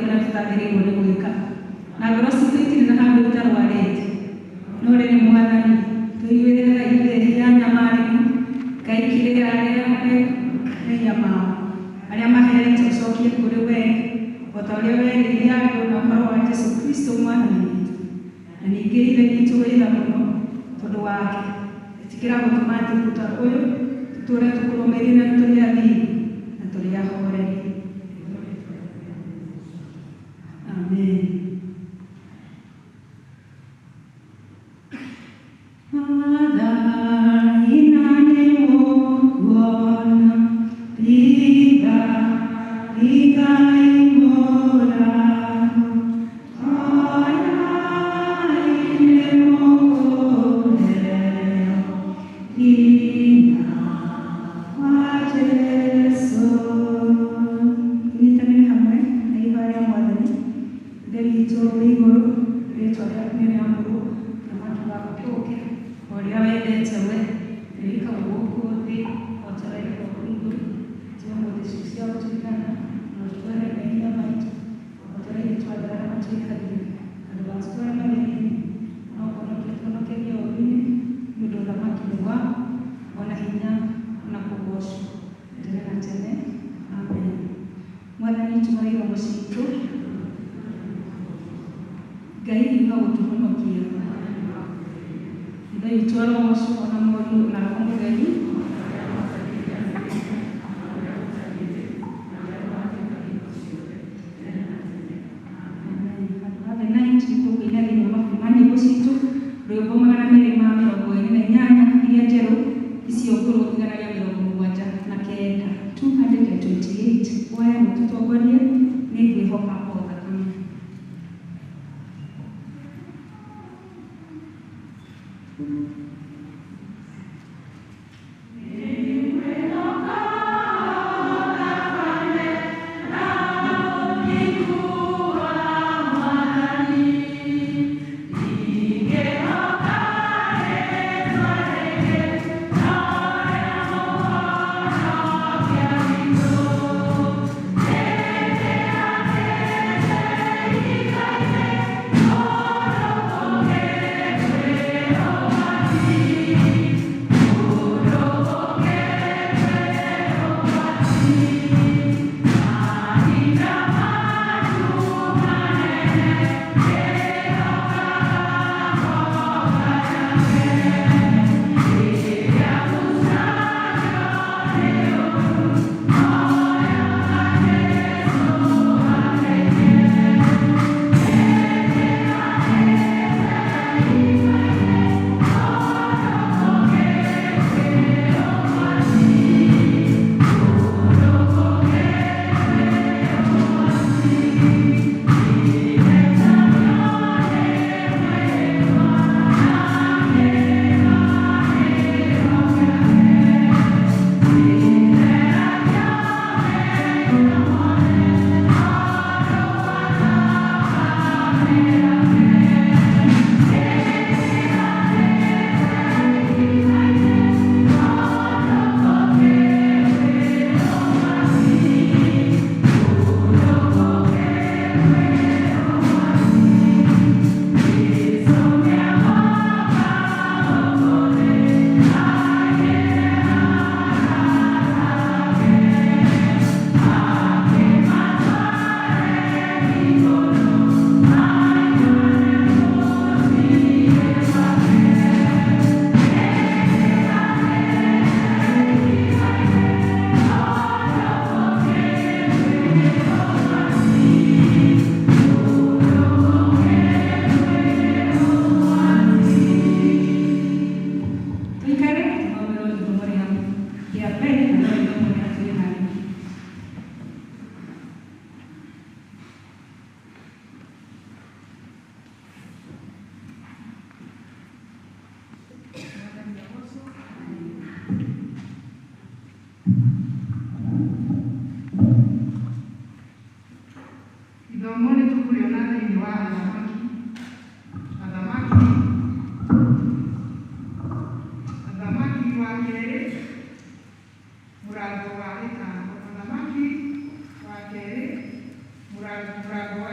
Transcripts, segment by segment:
kũrĩa tũtagĩrĩirwo nĩ gwĩka na ngoro citũ itirĩ na handũ itarwarĩte. No rĩrĩ Mwathani, tũiguĩre tha ithuĩ ehia anyamarĩku. Ngai kirĩra arĩa mehia mao, arĩa maherete ũcokie kũrĩ wee, o ta ũrĩa werĩire andũ na ũhoro wa Jesu Kristo Mwathani witũ. Na ningĩ Ithe witũ wĩ tha mũno tondũ wake, ĩtĩkĩra gũtũma atĩ mũta ũyũ tũtũũre tũkũrũmĩrĩire na tũrĩ athingu na tũrĩ ahoreri. Amen. Tũnyitanĩre hamwe na ihoya rĩa Mwathani. Ithe witũ wĩ igũrũ, rĩĩtwa rĩaku nĩ rĩamũrwo, ũthamaki waku ũũke, o ũrĩa wendete we, rĩĩkagwo gũkũ thĩ o ta ũrĩa rĩĩkagwo kũu igũrũ. Tũhe ũmũthĩ irio cia gũtũigana, na ũtuohere mehia maitũ, o ta ũrĩa ithuĩ twendagĩra arĩa matwĩhagia. Na ndũgatũtware magerio-inĩ, no ũhonokie ũtũhonokerie ũũru-inĩ, nĩ ũndũ ũthamaki nĩ waku, o na hinya, o na kũgoocwo tene na tene. Amen. Mwathani tumũra iromo citũ. Ngai hiuha gũtũhonokia. Ithe witũ arogocwo ona Mũriũ na Roho Mũtheru. Amen. Handũ ha the night nĩ tũkũina thĩinĩ wa mabuku ma nyĩmbo citũ rwĩmbo 228 iria njerũ, icio ngũrũ 179, 228. Kwaya mũtũtongorie, nĩ ngwĩhoka o thakame. Tũikare tũthomerwo ithomo rĩa rĩa mbere na no ithomo rĩa twĩ narĩo. Mwathani agocwo. Ithomo nĩ tũkũrĩona thĩinĩ wa Athamaki, Athamaki, Athamaki wa kerĩ mũrango wa ĩtano, Athamaki wa kerĩ mũrango wa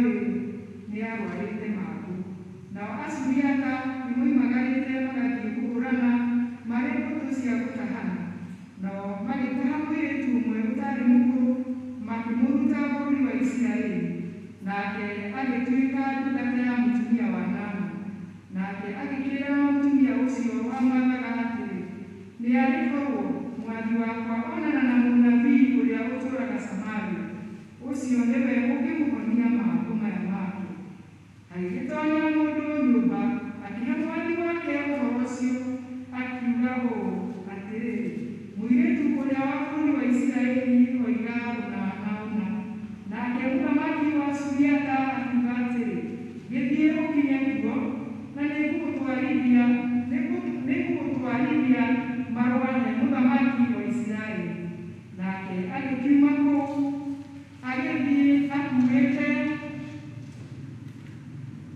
rĩrĩ, nĩarũarĩte mangũ. Nao Asuriata nĩmoimagarĩte magathiĩ kũhũũrana marĩ mbũtũ cia gũtahana. Nao magĩtaha mũirĩtu ũmwe ũtaarĩ mũkũrũ, makĩmũruta bũrũri wa Isiraeli, nake agĩtuĩka ndungata ya mũtumia wa Naamani. Nake agĩkĩĩra mũtumia ũcio wamwathaga atĩrĩ, Nĩarĩ korwo mwathi wakwa onana na mũnabii ũrĩa ũtũũraga Samaria! Ũcio nĩwe ũngĩmũhonia mangũ maya make. Agĩgĩtoonya mũndũ nyũmba, akĩhe mwathi wake ũhoro ũcio, akiuga ũũ, Atĩrĩrĩ, mũirĩtu ũrĩa wa bũrũri wa Isiraeli oiga ũna na ũna. Nake mũthamaki wa Suriata akiuga atĩrĩ, Gĩthiĩ ũkinye kuo, na nĩngũgũtwarithia marũa he mũthamaki wa Isiraeli. Nake agĩkiuma kũu, agĩthiĩ akuuĩte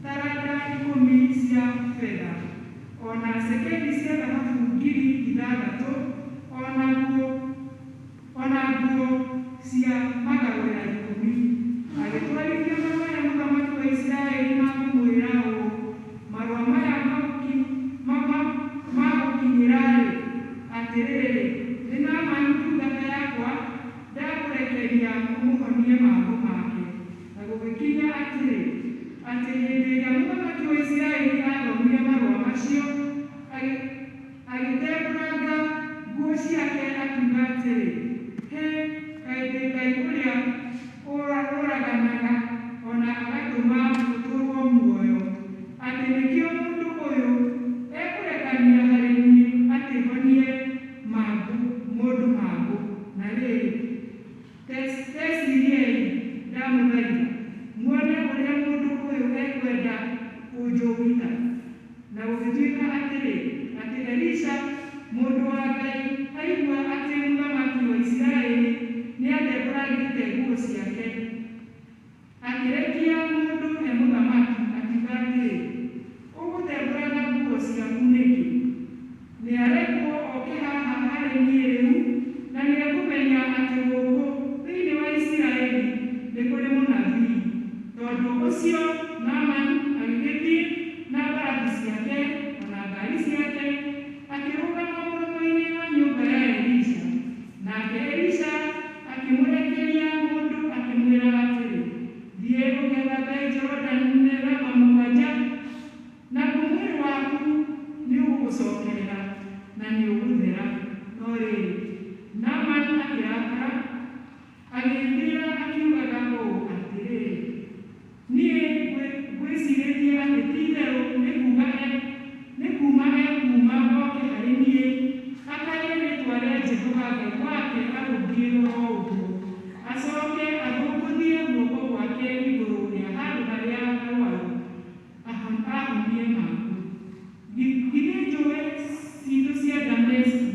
taranda 10 cia betha, o na cekeri cia thahabu 6,000, o na nguo cia magarũrĩra 10. Agĩtwarithia marũa he mũthamaki wa Isiraeli ma kũmwĩra ũũ, Marũa maya magũkinyĩra-rĩ, atĩrĩrĩ, nĩ Naamani ndungata yakwa ndakũrekeria ũmũhonie mangũ make. Na gũgĩkinya atĩrĩ, atĩ hĩndĩ ĩrĩa mũthamaki wa Isiraeli aathomire marũa macio, agĩtembũranga nguo ciake akiuga atĩrĩ, Hĩ, kaĩ ndĩ Ngai ũrĩa ũraganaga o na agatũma gũtũũrwo muoyo, atĩ nĩkĩo mũndũ ũyũ ekũrekania harĩ niĩ atĩ honie mũndũ mangũ. Na rĩrĩ, teciriei ndamũthaitha, muone ũrĩa mũndũ ũyũ ekwenda kũnjũgita. Na gũgĩtuĩka atĩrĩ, atĩ Elisha mũndũ wa Ngai aigua atĩ mũthamaki wa Isiraeli nĩatembũrangĩte nguo ciake, akĩrekia mũndũ he mũthamaki, akiuga atĩrĩ, Ũgũtembũranga nguo ciaku nĩkĩ? Nĩarekwo oke haha harĩ niĩ rĩu, na nĩekũmenya atĩ gũkũ thĩinĩ wa Isiraeli nĩ kũrĩ mũnabii. Tondũ ũcio Naamani agĩgĩthiĩ na mbarathi ciake o na ngaari ciake, akĩrũgama mũromo-inĩ wa nyũmba ya Elisha. Nake Elisha akĩmũrekeria mũndũ akĩmwĩra atĩrĩ, Thiĩ ũgethambe Jorodani mĩthemba 7, naguo mwĩrĩ waku nĩũgũgũcookerera na nĩũgũthera. No rĩrĩ, Naamani akĩrakara, agĩĩthiĩra akiugaga ũũ atĩrĩ, Niĩ ngwĩciirĩtie atĩ ti-itherũ nĩ kuuma ekuuma oke harĩ niĩ, akaye rĩĩtwa rĩa Jehova Ngai wake arũngiĩ o ũguo, acooke athũngũthie guoko gwake igũrũ rĩa handũ harĩa harũaru, ahonie mangũ. Githĩ njũũĩ ciitũ cia Dameski,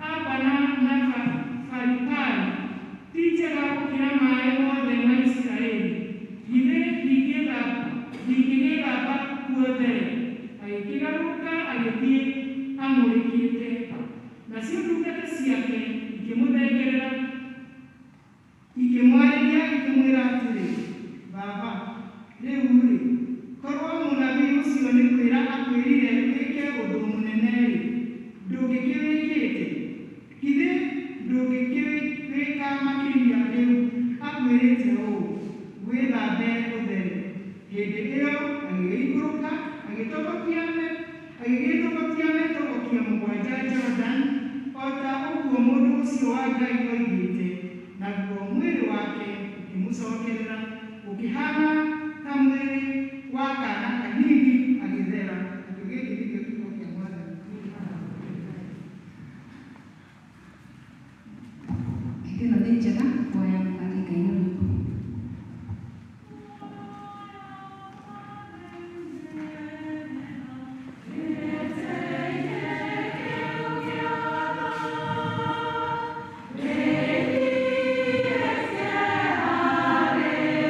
Abana na Faripari ti njega gũkĩra maaĩ mothe ma Isiraeli? Githĩ ndingĩgĩthamba kuo there? Agĩkĩgarũrũka agĩthiĩ ang'ũrĩkĩte. Nacio ndungata ciake ikĩmũthengerera, ikĩmwarĩria ikĩmwĩra atĩrĩ, Baba, rĩu-rĩ, korwo mũnabii ũcio nĩ kwĩra akwĩrire wĩke ũndũ mũnene-rĩ, ndũngĩkĩwĩkĩte? Githĩ ndũngĩkĩwĩka makĩria rĩu akwĩrĩte ũũ, 'Wĩthambe ũthere'? Hĩndĩ ĩyo agĩgĩikũrũka, agĩgĩtobokia metobokia 7 Jorodani, o ta ũguo mũndũ ũcio wa Ngai oigĩte, naguo mwĩrĩ wake ũkĩmũcookerera, ũkĩhaana ta mwĩrĩ wa kaana kanini, agĩthera. Nakĩo gĩkĩ nĩkĩo kiugo kĩa Mwathani. Ĩno nĩ njega kuoya mũgathe Ngai na rwĩmbo. Thank you.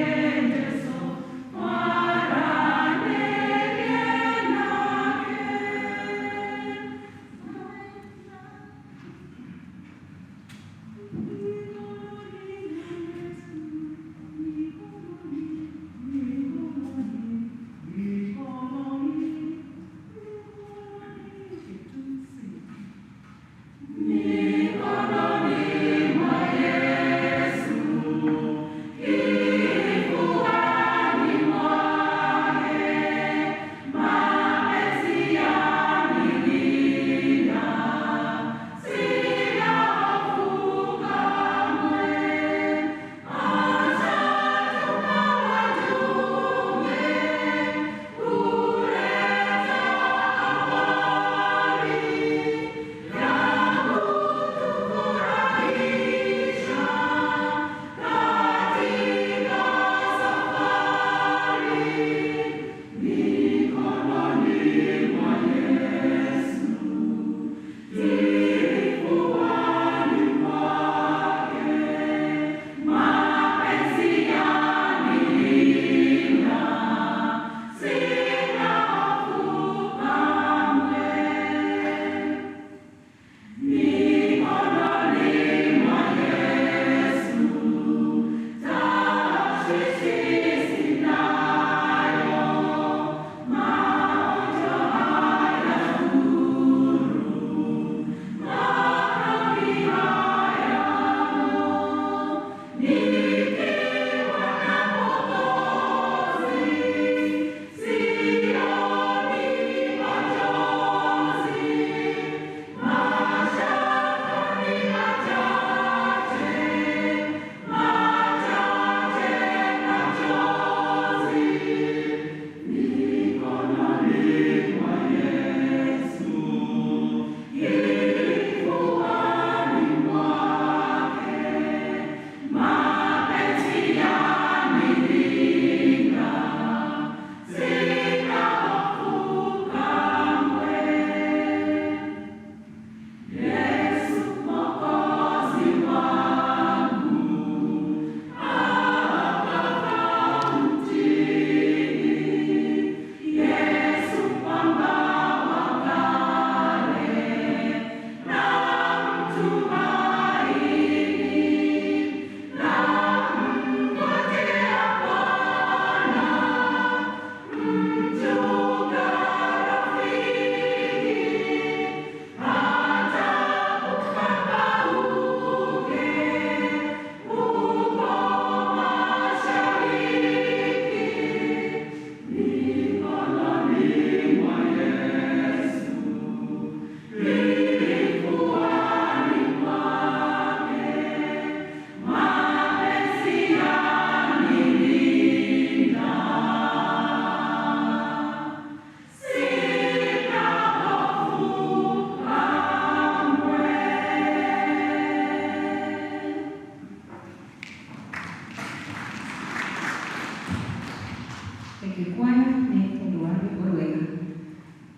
Thank you kwaya nĩ tondũ wa rwĩmbo rwega.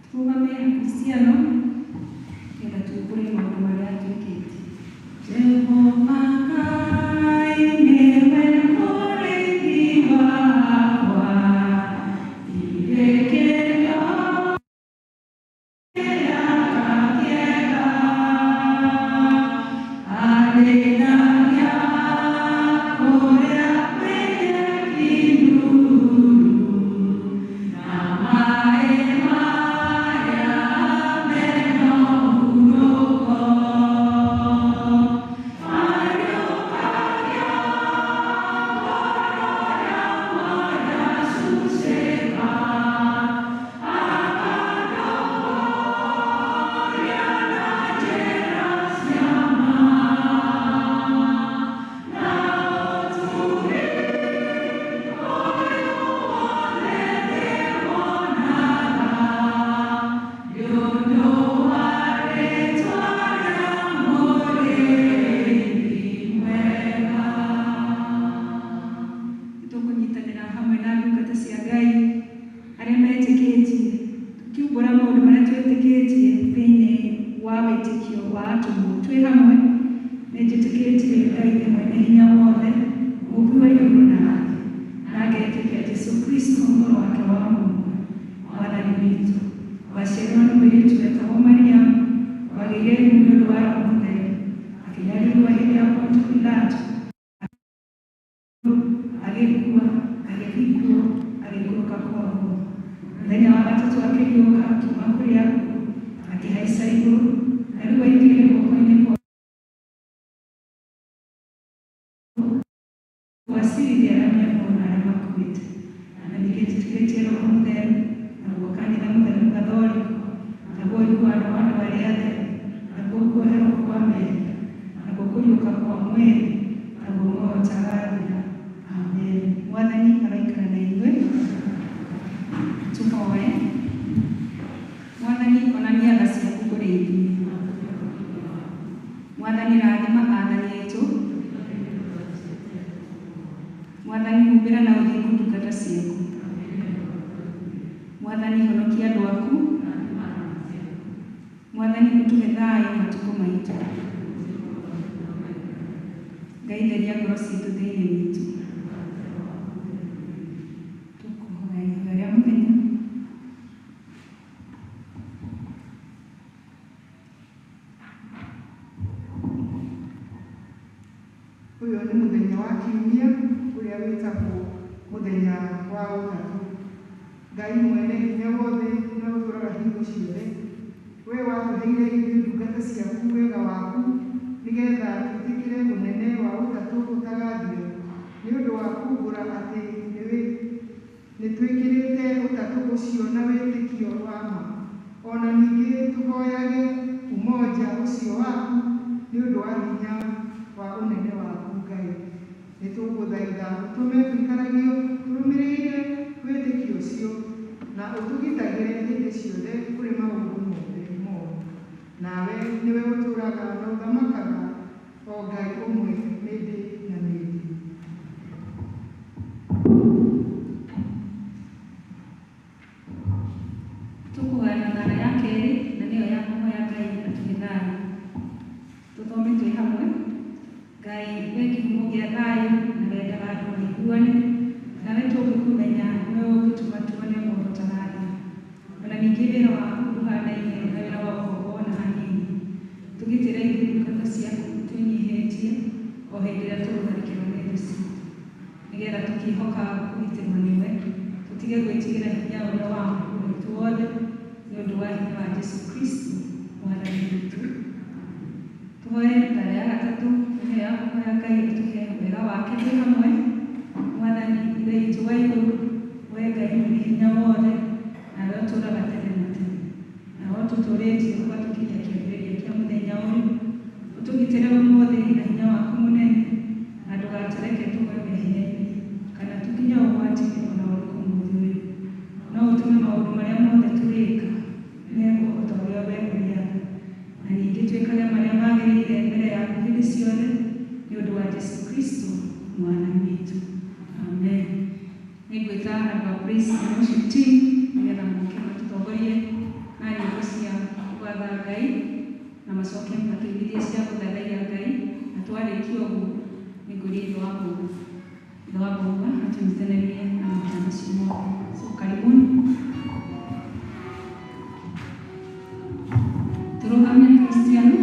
Tũrũgame Akristiano nĩgetha tuumbũre maũndũ marĩa twĩkĩte. Jehova Ngai nĩwe mũrĩithi wakwa, ndirĩ kĩndũ kĩega. Arĩithagia kũrĩa kwĩ nyeki nduru, na maĩ marĩa mena ũhurũko. Ariũkagia ngoro yakwa yacucĩka, akandongoria na njĩra cia ma. Na ũtugi ũyũ wothe ndĩwonaga, nĩ ũndũ wa rĩĩtwa rĩa mũrĩithi mwega. Tũkũnyitanĩra hamwe na ndungata cia Ngai arĩa metĩkĩtie, tũkiumbũra maũndũ marĩa twĩtĩkĩtie thĩinĩ wa wĩtĩkio wa atũmwo. Twĩ hamwe nĩ njĩtĩkĩtie Ngai nĩ mwene hinya wothe, mũũmbi wa igũrũ na thĩ, na ngetĩkia Jesũ Kristo mũrũ wake wa mũmwe, Mwathani witũ, waciarirwo nĩ mũirĩtu wetagwo Mariamu, wagĩire ihu nĩ ũndũ wa Roho Mũtheru, akĩnyarirwo hĩndĩ ya Pontio Pilato, agĩkua, agĩthikwo, agĩikũrũka kwa akuũ. Mũthenya wa gatatũ akĩriũka akiuma kũrĩ akuũ, akĩhaica igũrũ, na rĩu aikarĩte guoko-inĩ kwa gwacirithia arĩa me muoyo na arĩa makuĩte. Na ningĩ njĩtĩkĩtie Roho Mũtheru, naguo kanitha mũtheru Gathoriko, naguo ũiguano wa andũ arĩa atheru, naguo kuoherwo kwa mehia, naguo kũriũka kwa mwĩrĩ, naguo muoyo ũtagathira. Amen. Mwathani aroikara na inyuĩ. Tũhoe. Mwathani onania tha ciaku kũrĩ ithuĩ. Mwathani rathima athani aitũ. Mwathani humbĩra na ũthingu ndungata ciaku. Mwathani honokia andũ aku. Mwathani ũtũhe thayũ matukũ maitũ. Ngai theria ngoro citũ thĩinĩ witũ. Tũkũhoya ihoya rĩa mũthenya. Ũyũ nĩ mũthenya wa kiumia ũrĩa wĩtagwo mũthenya wa ũtatũ. Ngai mwene hinya wothe na ũtũũraga hingo ciothe, we watũheire ithuĩ ndungata ciaku wega waku nĩgetha twĩtĩkĩre ũnene wa ũtatũ ũtagathira, nĩ ũndũ wa kuumbũra atĩ nĩtwĩkĩrĩte ũtatũ ũcio na wĩtĩkio wa ma. Ona ningĩ tũhoyage umoja ũcio waku nĩ ũndũ wa hinya wa ũnene waku Ngai. Nĩtũgũthaitha ũtũme tũikaragio tũrũmĩrĩire wĩtĩkio ũcio na ũtũgitagĩre hĩndĩ ciothe kũrĩ maũndũ mothe moru. Nawe nĩwe ũtũũraga na ũthamakaga o Ngai ũmwe mĩndĩ na mĩndĩ. Tũkũhoya thara ya kerĩ na nĩyo ya kũhoya Ngai atũhe thayũ. Tũthome twĩ hamwe. Ngai we kĩhumo gĩa thayũ na wendaga andũ maiguane, nawe tũngĩkũmenya nĩwe ũngĩtũma tuone muoyo ũtagathira. Ona ningĩ wĩra waku ndũhanaine na wĩra wa ũkombo ona hanini. Tũgitĩre ithuĩ ndungata ciaku twĩnyihĩtie o hĩndĩ ĩrĩa tũgũtharĩkĩrwo nĩ thũ citũ, nĩgetha tũkĩhoka kũgitĩrwo nĩwe, tũtige gwĩtigĩra hinya ũrĩa wa witũ wothe, nĩ ũndũ wa hinya wa Jesũ Kristo Mwathani witũ. Tũhoe thara ya gatatũ nĩyo ya kũhoya Ngai atũhe wega wake twĩ hamwe. Mwathani Ithe witũ wa igũrũ, we Ngai mwene hinya wothe, nawe ũtũũraga tene na tene, nawe ũtũtũũrĩtie ũgatũkinyia kĩambĩrĩria kĩa mũthenya ũyũ. Ũtũgitĩre ũmũthĩ na hinya waku mũnene, na ndũgatũreke tũgwe mehia-inĩ kana tũkinye ũgwati-inĩ ona ũrĩkũ ũmũthĩ ũyũ. No ũtũme maũndũ marĩa mothe tũrĩka mekwo o ta ũrĩa we ũrĩaga, na ningĩ twĩkage marĩa magĩrĩire mbere yaku hĩndĩ ciothe, nĩ ũndũ wa Jesũ Kristo Mwathani witũ. Amen. Nĩngwĩta Andũ a praise and worship team nĩgetha moke matũtongorie na nyĩmbo cia gwatha Ngai na macoke matũiguithie cia gũthathaiya Ngai. Na twarĩkia ũguo, nĩngũria ithe wa Mbũgua atũnyitanĩrie na mahoya macio mothe. So karibuni, tũrũgame, Kristiano.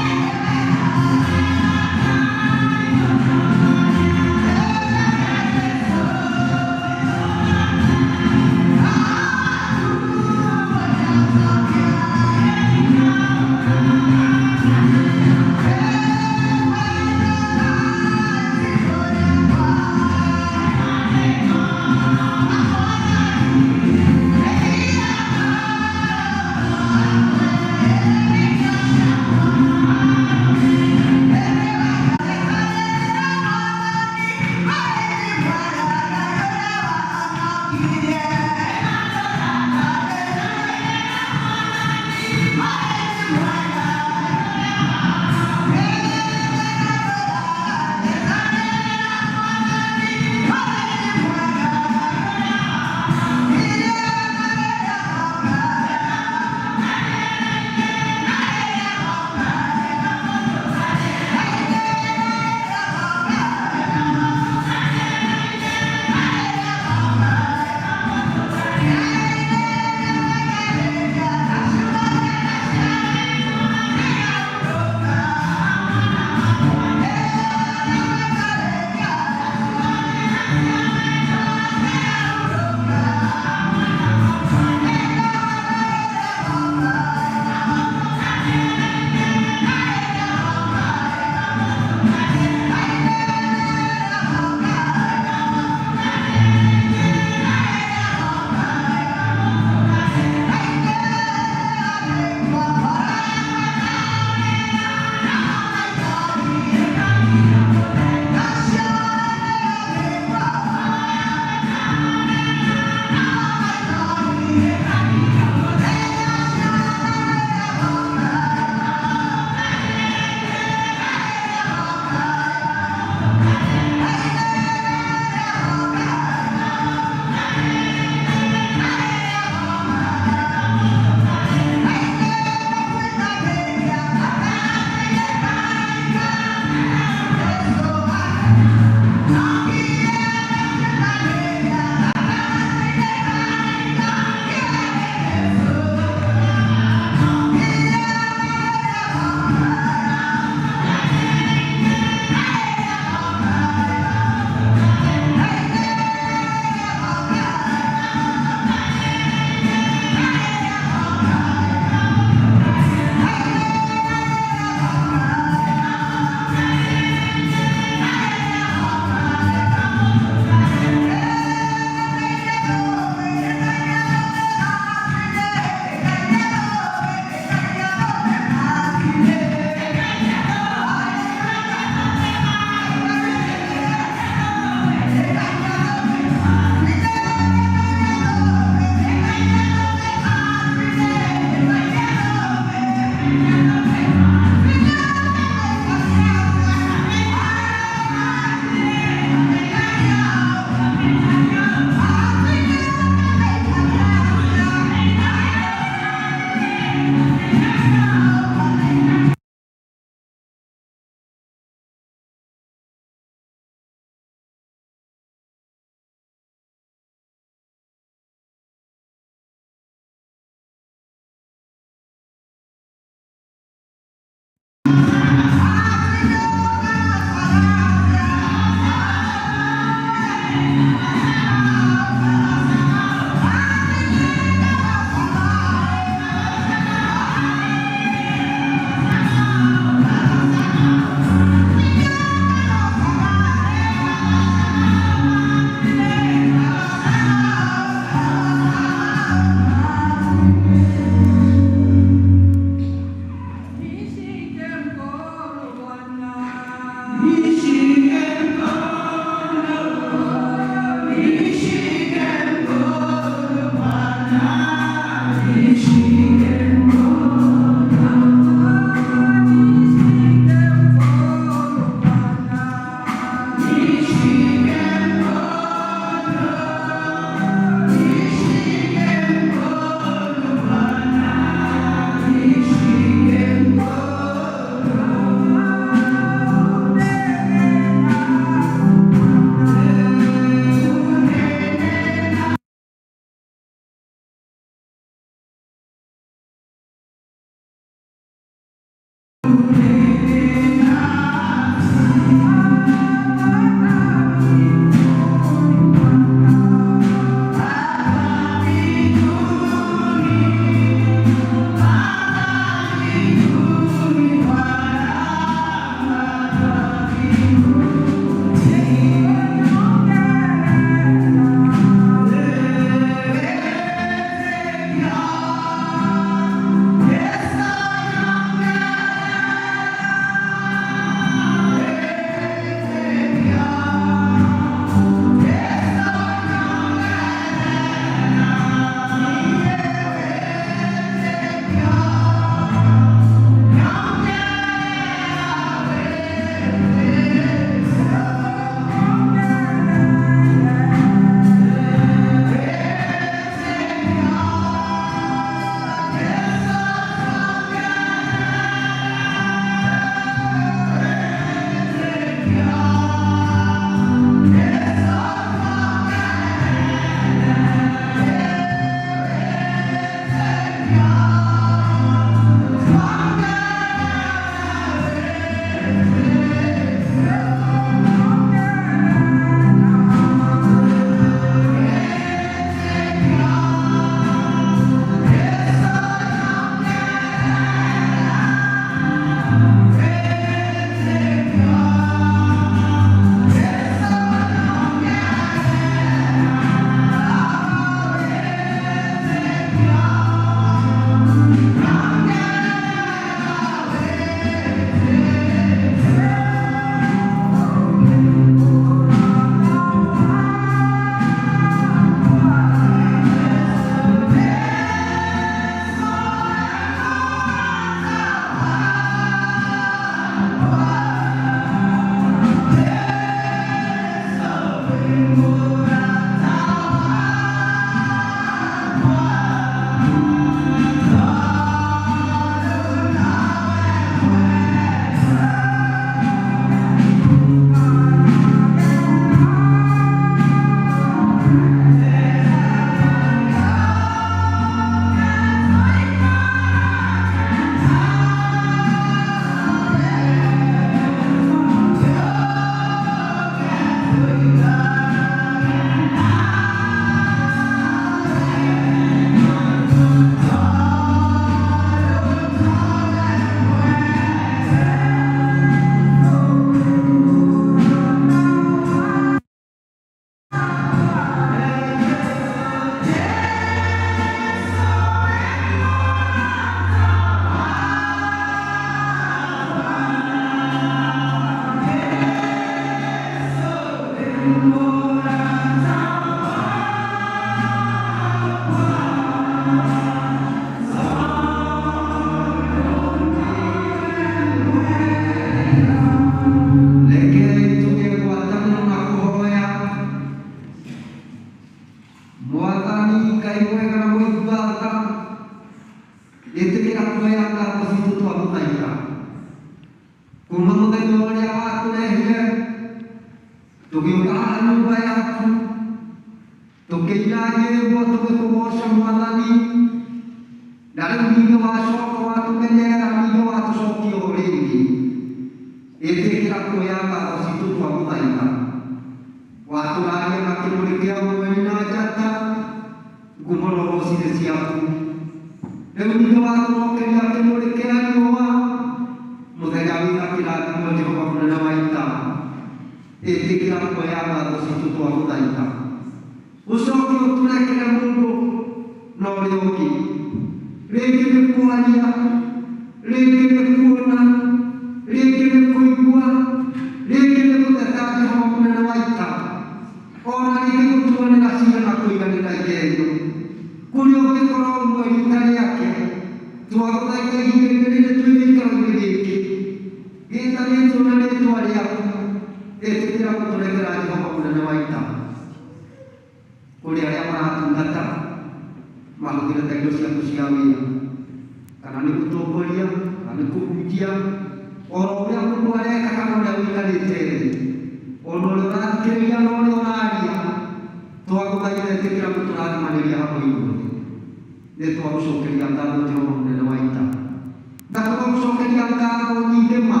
Na tũgagũcokeria ngatho nyingĩ ma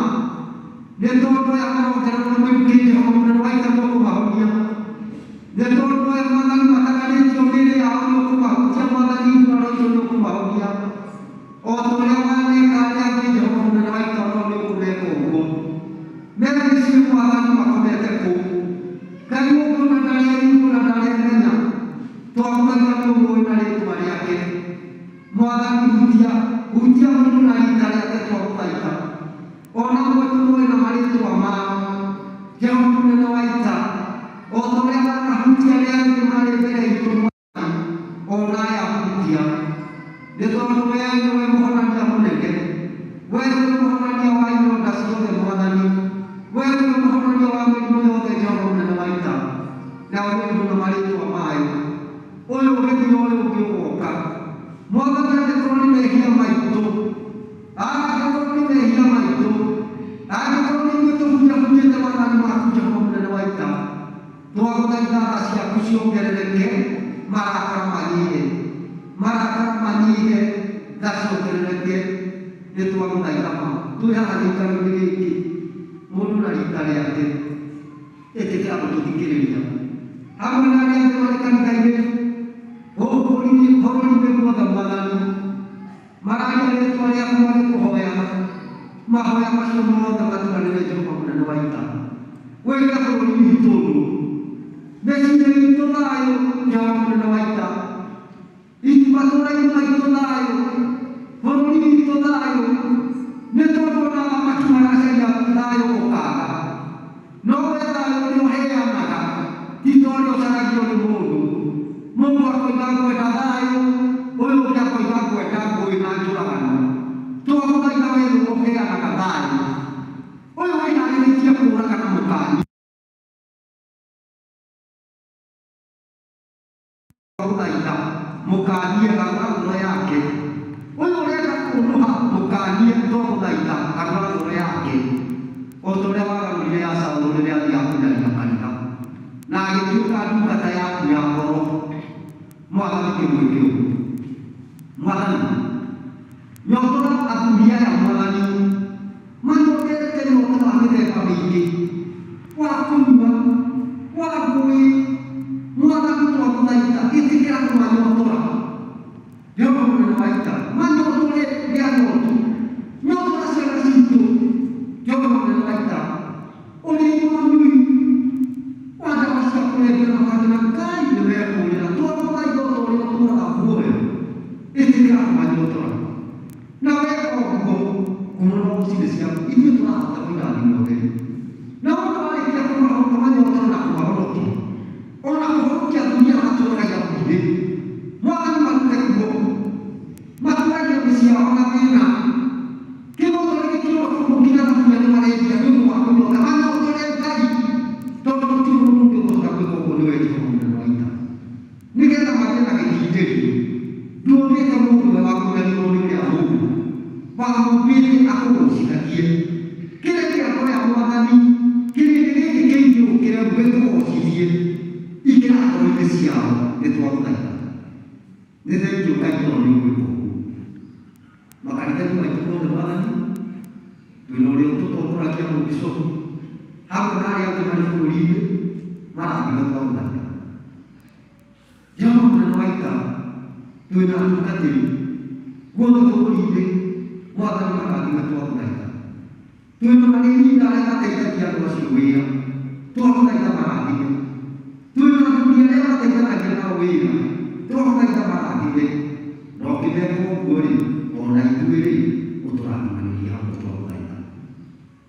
nĩ tondũ aya marongererwo mũingĩ Jehova mũnene wa ita nĩũkũmahonia. Nĩ tondũ aya Mwathani matagarĩtio mĩĩrĩ yao nĩũkũmahutia Mwathani nguraro icio nĩũkũmahonia. O ta ũrĩa waneka arĩa angĩ Jehova mũnene wa ita onao nĩũkũmeka ũguo. Me mĩciĩ Mwathani makomete kũu. Ngai ũngĩona ndareyumbũra ndaremenya twamũthaitha nĩũmũĩ na rĩtwa rĩake. Mwathani hutia hutia mũndũ na rita rĩake twamũthaitha. Ona amwe tũmũĩ na marĩtwa mao. Jehova mũnene wa ita o ta ũrĩa wanahutia arĩa angĩ marĩ mbere itũ Mwathani ona aya hutia. Nĩ tondũ wee nĩwe mũhonania mũnene. Wee nĩwe mũhonania wa ironda ciothe Mwathani. Wee nĩwe mũhonania wa mĩrimũ yothe Jehova mũnene wa ita. Nao mĩrimũ na marĩtwa mayo. Ũyũ ũgĩthira ũyũ ũngĩ ũgoka. Mwathani angĩkorwo nĩ mehia maitũ. Angĩkorwo nĩ mehia maitũ. Angĩkorwo nĩ ithuĩ tũhunjahunjĩte maathani maku Jehova mũnene wa ita. Twagũthaitha tha ciaku ciongerereke marakara manyihe. Marakara manyihe tha ciongerereke nĩ twagũthaitha ma. Twĩ haha gĩikaro-inĩ gĩkĩ mũndũ na rita rĩake ĩtĩkĩra gũtũthikĩrĩria hamwe na arĩa angĩ marĩ kanitha-inĩ gũkũ bũrũri-inĩ guothe Mwathani mararia rĩtwa rĩaku magĩkũhoyaga mahoya macio mothe maturanĩre Jehova mũnene wa ita. Wĩke bũrũri witũ ũndũ mĩciĩ itũ thayũ Jehova mũnene wa ita. Matũũra-inĩ maitũ thayũ bũrũri witũ thayũ nĩ tondũ ona athamaki maracaria thayũ ũkaga. No we thayũ ũrĩa ũheanaga ti ta ũrĩa ũcaragio nĩ mũndũ. Mũndũ akoiga ngwenda thayũ ũyũ ũngĩ akoiga ngwenda ngũĩ na njũragano. Twagũthaitha we nĩwe ũheanaga thayũ. Ũyũ wĩharĩrĩtie kũũragana mũkani. Twagũthaitha mũkanie garũra ngoro yake. Ũyũ ũrenda kũũnũha mũkanie twagũthaitha garũra ngoro yake. O ta ũrĩa wagarũrire ya Saũlũ rĩrĩa athiaga kũnyaria kanitha. Na agĩtuĩka ndungata yaku ya ngoro. Mwathani kĩmwĩke ũguo. Mwathani nyotora athuri aya Mwathani manyotete nyoto wa mĩthemba mĩingĩ wa kũnyua wa ngũĩ Mwathani twagũthaitha ĩtĩkĩra kũmanyotora. Jehova mũnene wa ita manyotore rĩa nyotu. Nyotora ciana citũ Jehova mũnene wa ita. Ũrĩi wa nyui wa ndawa cia kũrebia na mangĩ na Ngai nĩmekũrĩra. Twagũthaitha o ta ũrĩa ũtũũraga muoyo ĩtĩkĩra kũmanyotora. Na weka ũguo ngumo na ũgoci nĩ ciaku ithuĩ tũrahota kũirathimo theri. Na wona warĩkia kũmanyotora na kũmahonokia ona kũhonokia athuri aya matũũragia hakuhĩ Mwathani marute kuo matũũragia mĩciĩ yao na thĩna. Kĩgotore gĩkĩũra kũu nginya thaburia nĩ marendia nĩ ũndũ wa kũnyota manyotore Ngai tondũ gũtirĩ mũndũ ũngĩ ũkũhota gwĩka ũguo nĩwe Jehova mũnene wa ita. Nĩgetha magĩe na gĩkindĩrio nduombĩte mũndũ we wa kũnyarirwo nĩ ũrĩa mũũru wamũmbĩte akũgocithagie. Kĩrĩa kĩa ngoro ya Mwathani kĩrĩndĩ gĩkĩ kĩingĩ gĩkũgocithie ingĩra ngoro-inĩ ciao nĩ twagũthaitha. Nĩ thengiũ Ngai tondũ nĩ ũgwĩka ũguo. Makanitha-inĩ maitũ mothe Mwathani twĩna ũrĩa ũtũtongoragia mũbicobu hamwe na arĩa angĩ marĩ bũrũri-inĩ marathime twagũthaitha. Jehova mũnene wa ita twĩna atungatĩri guothe bũrũri-inĩ Mwathani marathime twagũthaitha. Twĩna marĩrinda arĩa mateithagia andũ acio wĩra twagũthaitha marathime. Twĩna athuri arĩa mateithanagia nao wĩra twagũthaitha marathime. Na ũkĩmeka ũguo rĩ ona ithuĩ rĩ ũtũrathimanĩrie hamwe twagũthaitha.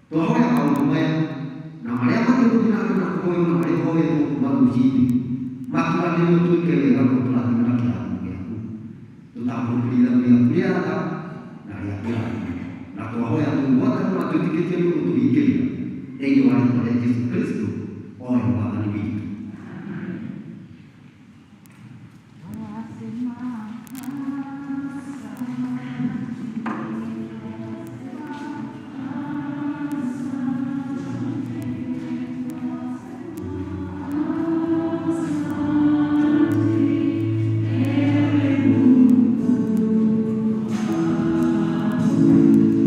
Twahoya maũndũ maya na marĩa mangĩ na mbere na kũhoywo na marĩa hoetwo kuma rũcinĩ maturanĩrio twĩke wega na ũtũrathime na kĩrathimo gĩaku. Tũtambũrũkĩrie ithagu rĩaku rĩa tha na rĩa kĩrathimo. Na twahoya tũgwatanĩro na twĩtĩkĩtie nĩ ũgũtũhingĩria thĩinĩ wa rĩtwa rĩa Jesũ Kristo o we Mwathani witũ. Thank you.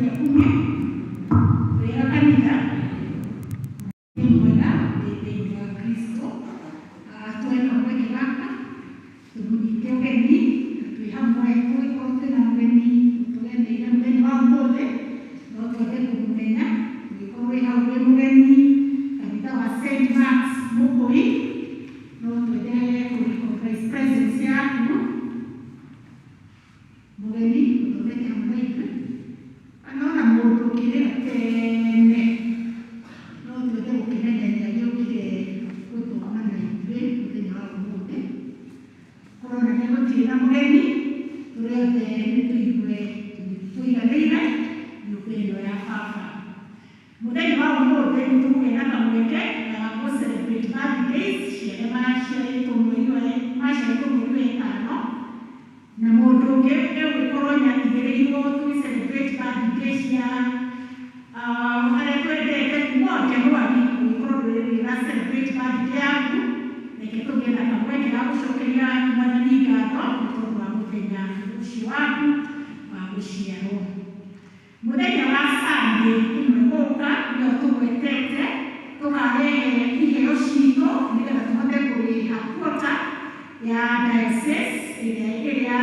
Rĩa wega kanitha nĩ mwega wĩ thĩinĩ wa Kristo. Twena mweke gaka tũmũnyite ũgeni na twĩ hamwe tũgĩkorwo twĩna mũgeni ũtũgeneire mũthenya wa ũmũthĩ, no twende kũmũmenya. Ũngĩkorwo wĩ hau wĩ mũgeni kanitha wa St. Mark's Mũkũi, no twende kũ recognize presence yaku, mũgeni ũthomete hamwe na ithuĩ, kana ona mũndũ ũkĩrĩra tene, no twende gũkĩmenya nĩ agĩũkire gũthoma na ithuĩ mũthenya wa ũmũthĩ. Kũronania gũtirĩ na mũgeni, tũrĩ othe nĩ tũigue tũiganĩire nyũmba ĩno ya baba. Mũthenya wa ũmũthĩ nĩ tũkũgĩa na kamweke ga gũ celebrate birthdays cia arĩa maciarĩtwo mweri wa maciarĩtwo mweri wa ĩtano, na mũndũ ũngĩ egũgĩkorwo nĩ atigĩrĩirwo tũgĩ celebrate birthday cia arĩa twendete kuma o January. Ũngĩkorwo ndũrĩ ra celebrate birthday yaku, reke tũgĩe na kamweke ga gũcokeria Mwathani ngatho nĩ tondũ wa mũthenya ũcio waku wa gũciarwo. Mũthenya wa Sunday ĩno ĩgũka nĩyo tũgwetete tũkarehe iheo citũ nĩgetha tũhote kũrĩha quota ya diocese ĩrĩa ĩrĩ ya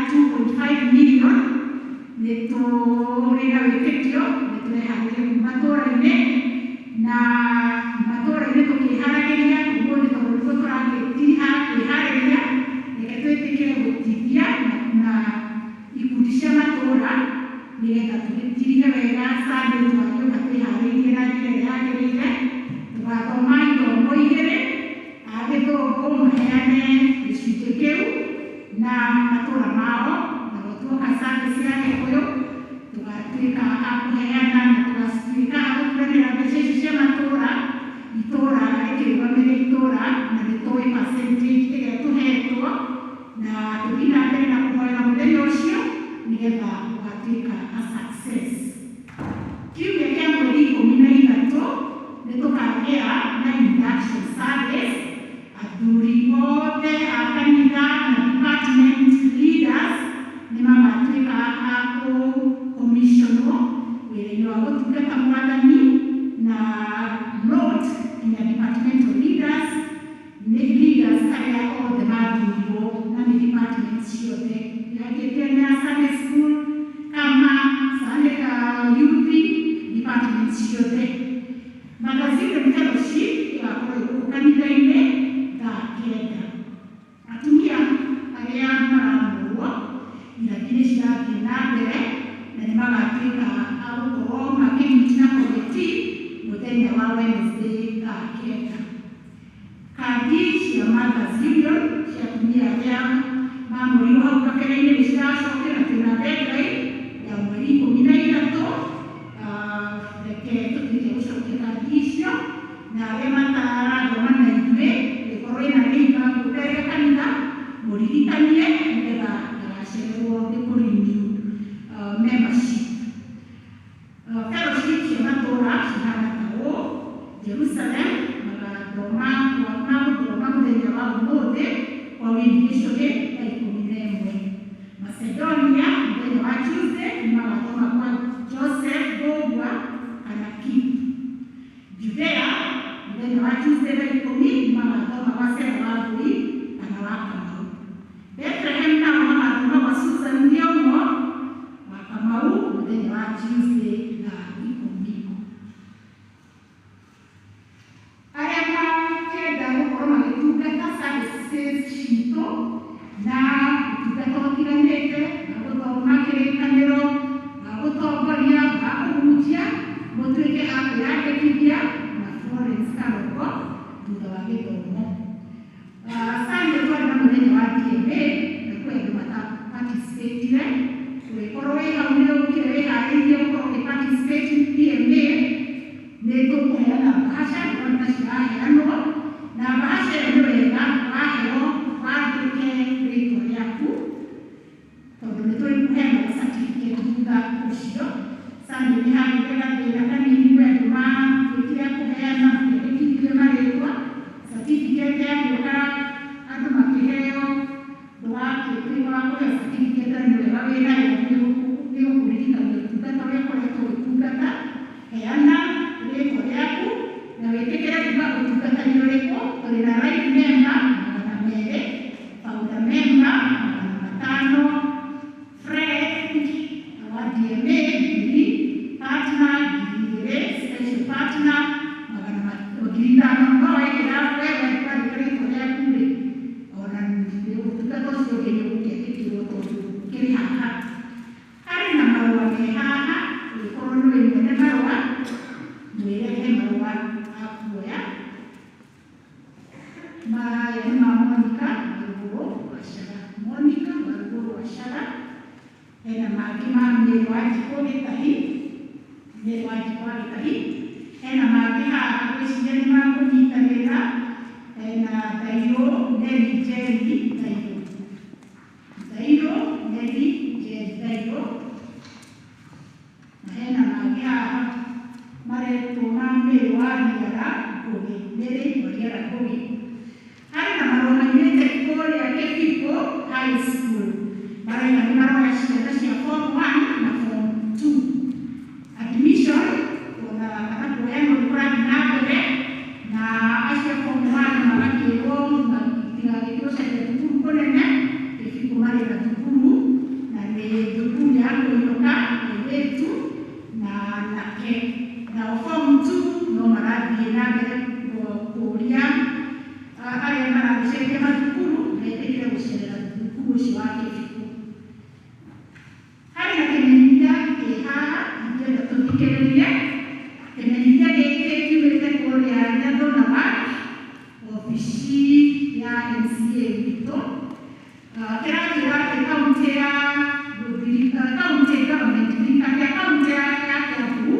2.5 million. Nĩ tũrĩ na wĩtĩkio nĩ tũreharĩria kuma matũũra-inĩ na matũũra-inĩ tũkĩharagĩria ũmũthĩ, tondũ nĩguo tũragĩtiriha kwĩharĩria. Reke twĩtĩkĩre gũtithia na ikundi cia matũũra nĩgetha tũgĩtirihe wega. Sunday tũgagĩũka twĩharĩirie na njĩra ĩrĩa yagĩrĩire. Tũgathoma ithomo igĩrĩ, a Gĩthũngũ maheane gĩcunjĩ kĩu na matũũra mao, na tuoka Sunday cia Gĩkũyũ tũgatuĩka a kũheana na tũgatuĩka a gũturanĩra mbeca icio cia matũũra, itũũra rĩkĩrũgamĩrĩra itũũra, na nĩ tũĩ percentage ĩrĩa tũhetwo, na tũthiĩ na mbere na kũhoera mũthenya ũcio nĩgetha ũgatuĩka a success. Kiumia kĩa mweri 13 nĩ tũkagĩa na induction service. Athuri othe a kanitha na department leaders nĩ magatuĩka a kũcommissionwo wĩra-inĩ wa gũtungata Mwathani, na note nginya departmental leaders nĩ leaders arĩa othe mathurirwo na nĩ department ciothe yagĩte na Sunday school kama Sunday youth department ciothe. Magazine fellowship ĩgakorwo ĩ gũkũ kanitha-inĩ thaa 9. Atumia arĩa maramũrwo, irathi nĩ cirathiĩ na mbere na nĩ magatuĩka a gũkorwo makĩmeet na committee mũthenya wa Wednesday thaa 9. Kandi cia Mothers Union cia atumia arĩa mamũrirwo hau kabere-inĩ nĩ ciracokera. Twĩna deadline ya mweri 13. Reke tũtuĩke gũcokia kandi icio, na arĩa matarathoma na ithuĩ, ĩkorwo ĩna neighbor gũteria kanitha, mũririkanie nĩgetha ndagacererwo nĩ kũ renew membership. Fellowship cia matũũra cihana ta ũũ: Jerusalem magathoma, magũthoma mũthenya wa ũmũthĩ kwa Windy Gĩcũhĩ thaa 11. Macedonia mũthenya wa Tuesday nĩ magathoma kwa Joseph Mbũgua kana Kip. Judea mũthenya wa Tuesday thaa 10 nĩ magathoma gwa Sera wa Ngũi kana wa Kamau. Bethlehem nao magathoma gwa Susan Thiong'o wa Kamau mũthenya wa Tuesday thaa 10. Arĩa makenda gũkorwo magĩtungata services citũ na ũtungata ũtiganĩte, wa gũthoma kĩrĩkanĩro, wa gũtongoria, wa kũhunjia, mũtuĩke a kwĩyandĩkithia na Florence Karoko thutha wa gĩthomo. Sunday twarĩ na mũthenya wa DNA na kwĩ andũ mata participatire. Ũngĩkorwo wĩ hau nĩ ũkire wĩharĩirie gũkorwo ũgĩ participate DNA, nĩ tũkũheana bahasha, ndĩrona ciraheanwo, na bahasha ĩyo nĩ wega waheo wandĩke rĩtwa rĩaku, tondũ nĩ tũrĩ kũheana certificate thutha ũcio. Sunday nĩ hagĩire gathĩna kanini, kwĩ andũ matuĩkire a kũheana makĩandĩkithie marĩtwa, certificate yagĩũka andũ makĩheo, ndũgakĩtuĩka wa kũheo certificate, na nĩ wega wĩnayo, nĩ ũkũririkania ũtungata. mangĩ ma Mary Wanjikũ Gĩtahi, Mary Wanjikũ wa Gĩtahi. Hena mangĩ haha ngwĩciria nĩ makũnyitanĩra, hena Thairũ Neri Njeri Thairũ, Thairũ Neri Njeri Thairũ, na hena mangĩ haha maretwo ma Mary wa Riara Ngũgĩ, Mary wa Riara Ngũgĩ. Harĩ na marũa maumĩte kũrĩa Kĩbiko High School, marauga nĩ maroya ciana cia form 1 na form 2. Admission ona kana kuoyanwo nĩ kũrathiĩ na mbere, na acio form 1 magakĩrwo matigagĩthiĩ gũcaria thukuru kũnene. Kĩbiko marĩ na thukuru, na nĩ thukuru ya kũinũka airĩtu na anake. Nao form 2 no marathiĩ na mbere kũũria arĩa maragĩcenjia mathukuru metĩkĩre gũcerera thukuru ũcio wa Kĩbiko. Harĩ na kĩmenyithia kĩ haha ingĩenda tũthikĩrĩrie. Kĩmenyithia gĩkĩ kiumĩte kũrĩa Nyathuna Ward, obici ya MCA witũ. Kĩratwĩra atĩ kaunti ya kaunti government, thirikari ya kaunti ya Kiambu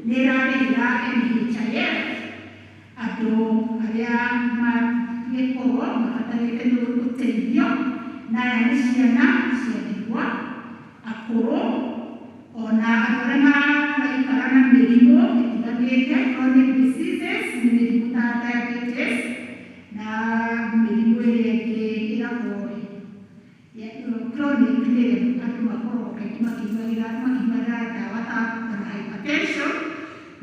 nĩ ĩrarĩhĩra NHIF andũ arĩa mangĩkorwo mabatarĩte nĩ ũteithio, na aya nĩ ciana cia ndigwa, akũrũ, ona andũ arĩa maraikara na mĩrimũ ĩtiganĩte, chronic diseases, nĩ mĩrimũ ta diabetes na mĩrimũ ĩrĩa ĩngĩ ĩragwo chronic, nĩ ĩrĩa andũ makoragwo kaingĩ makĩnyuagĩra ndawa ta hypertension,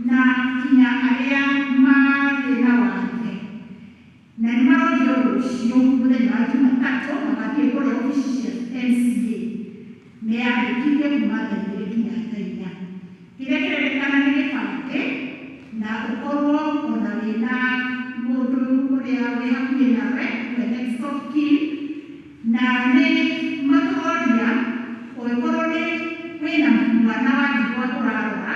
na kinya arĩa marĩ na wathe. Na nĩ marorio rũciũ mũthenya wa Jumatatũ magathiĩ kũrĩa obici cia MCA meyandĩkithie kuma thaa 2 nginya thaa 4. Kĩrĩa kĩrendekana nĩ gĩbandĩ, na ũkorwo ona wĩna mũndũ ũrĩa wĩ hakuhĩ nawe, we next of kin. Na nĩ matũroria ũngĩkorwo nĩ wĩna mwana wa ndigwa ũrarora,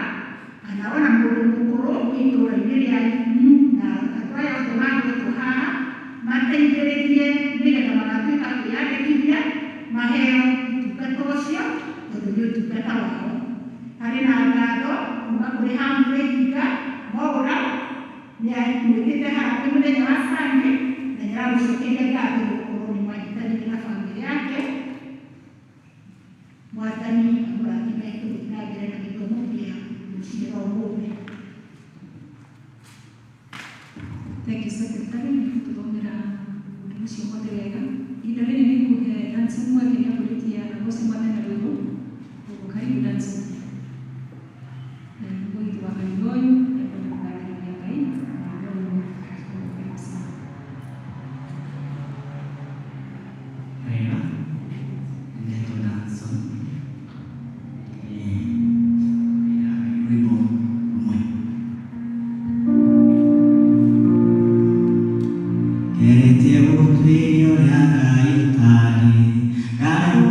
kana ona mũndũ mũkũrũ wĩ itũũra-inĩ rĩanyu, na andũ aya othe magwetwo haha mateithĩrĩrie nĩgetha magatuĩka kwĩyandĩkithia maheo ũtungata ũcio, tondũ nĩ ũtungata wao. Harĩ na ngatho kuma kũrĩ Humphrey Hinga Mwaũra, nĩ amwĩtĩte harambee mũthenya wa Sunday, na nĩ aramũcokeria ngatho nĩ gũkorwo nĩ mwanyitanĩire na bamĩrĩ yake. Mwathani amũrathime tũgĩthiĩ na mbere na gĩthomo kĩa rũciũ rwa ũmũthĩ. Thank you, Secretary, nĩ gũtũthomera ũndũ ũcio wothe wega. Ihinda rĩrĩ nĩ ngũhe Danson mweke nĩ akũrĩtie agoce Mwathani na rwĩmbo. Koguo karibu Danson. Mũrĩithi wa kanitha ũyũ ekwenda kũgathĩrĩria Ngai na rwĩmbo rũrũ. Koguo karibu sana. Wega, nĩndetwo Danson. Rwĩmbo rũmwe. Ngeretie gũtuĩria ũrĩa Ngai ũtariĩ, ngaremwo.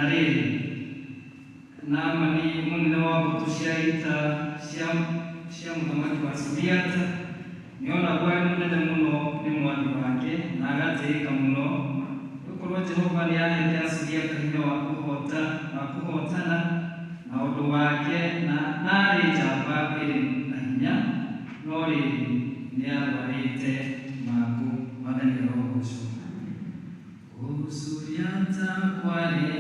Na rĩrĩ, Naamani mũnene wa mbũtũ cia ita cia mũthamaki wa Suriata nĩonagwo arĩ mũnene mũno nĩ mwathi wake na agatĩĩka mũno, nĩgũkorwo Jehova nĩahete Asuriata hinya wa kũhootana na ũndũ wake, na aarĩ njamba ĩrĩ na hinya, no rĩrĩ, nĩarũarĩte mangũ. Mwathani arogocwo. Gũsuriata kwarĩ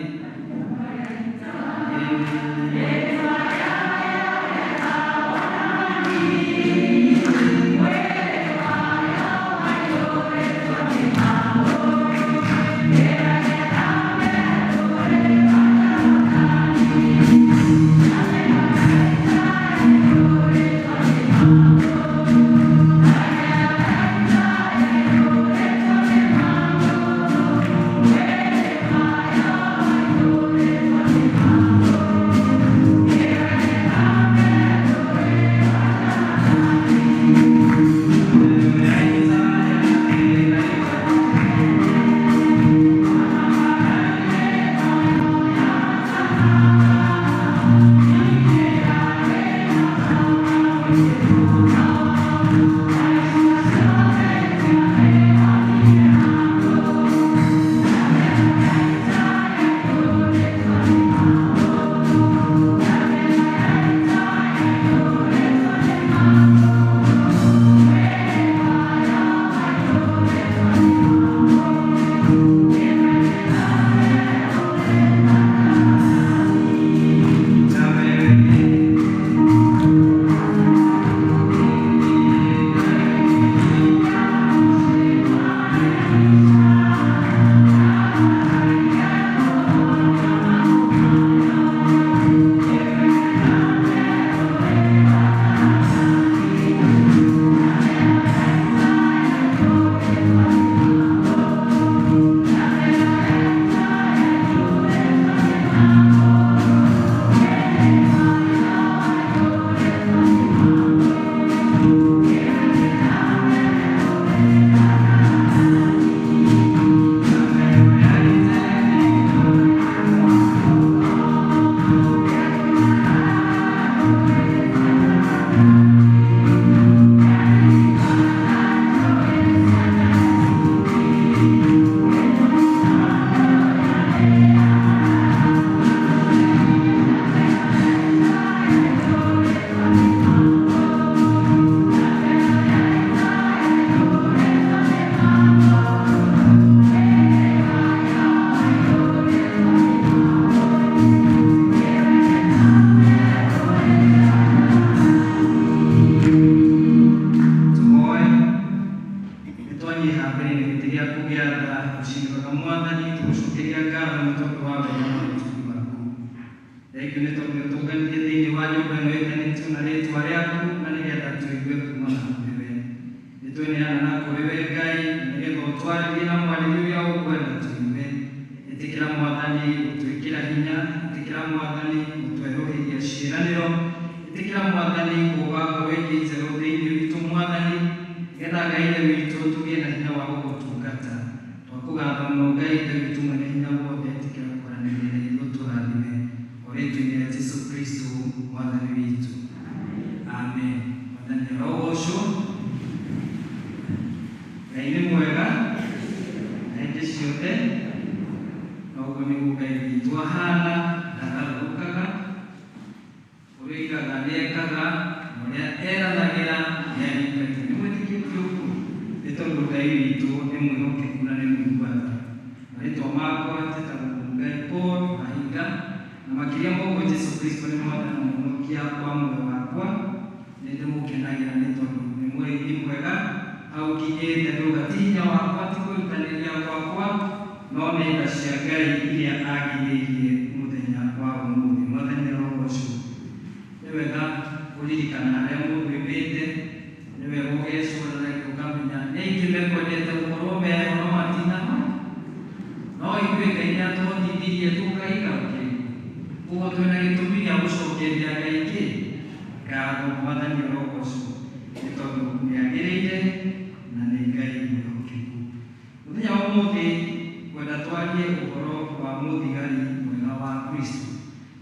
wa Kristo.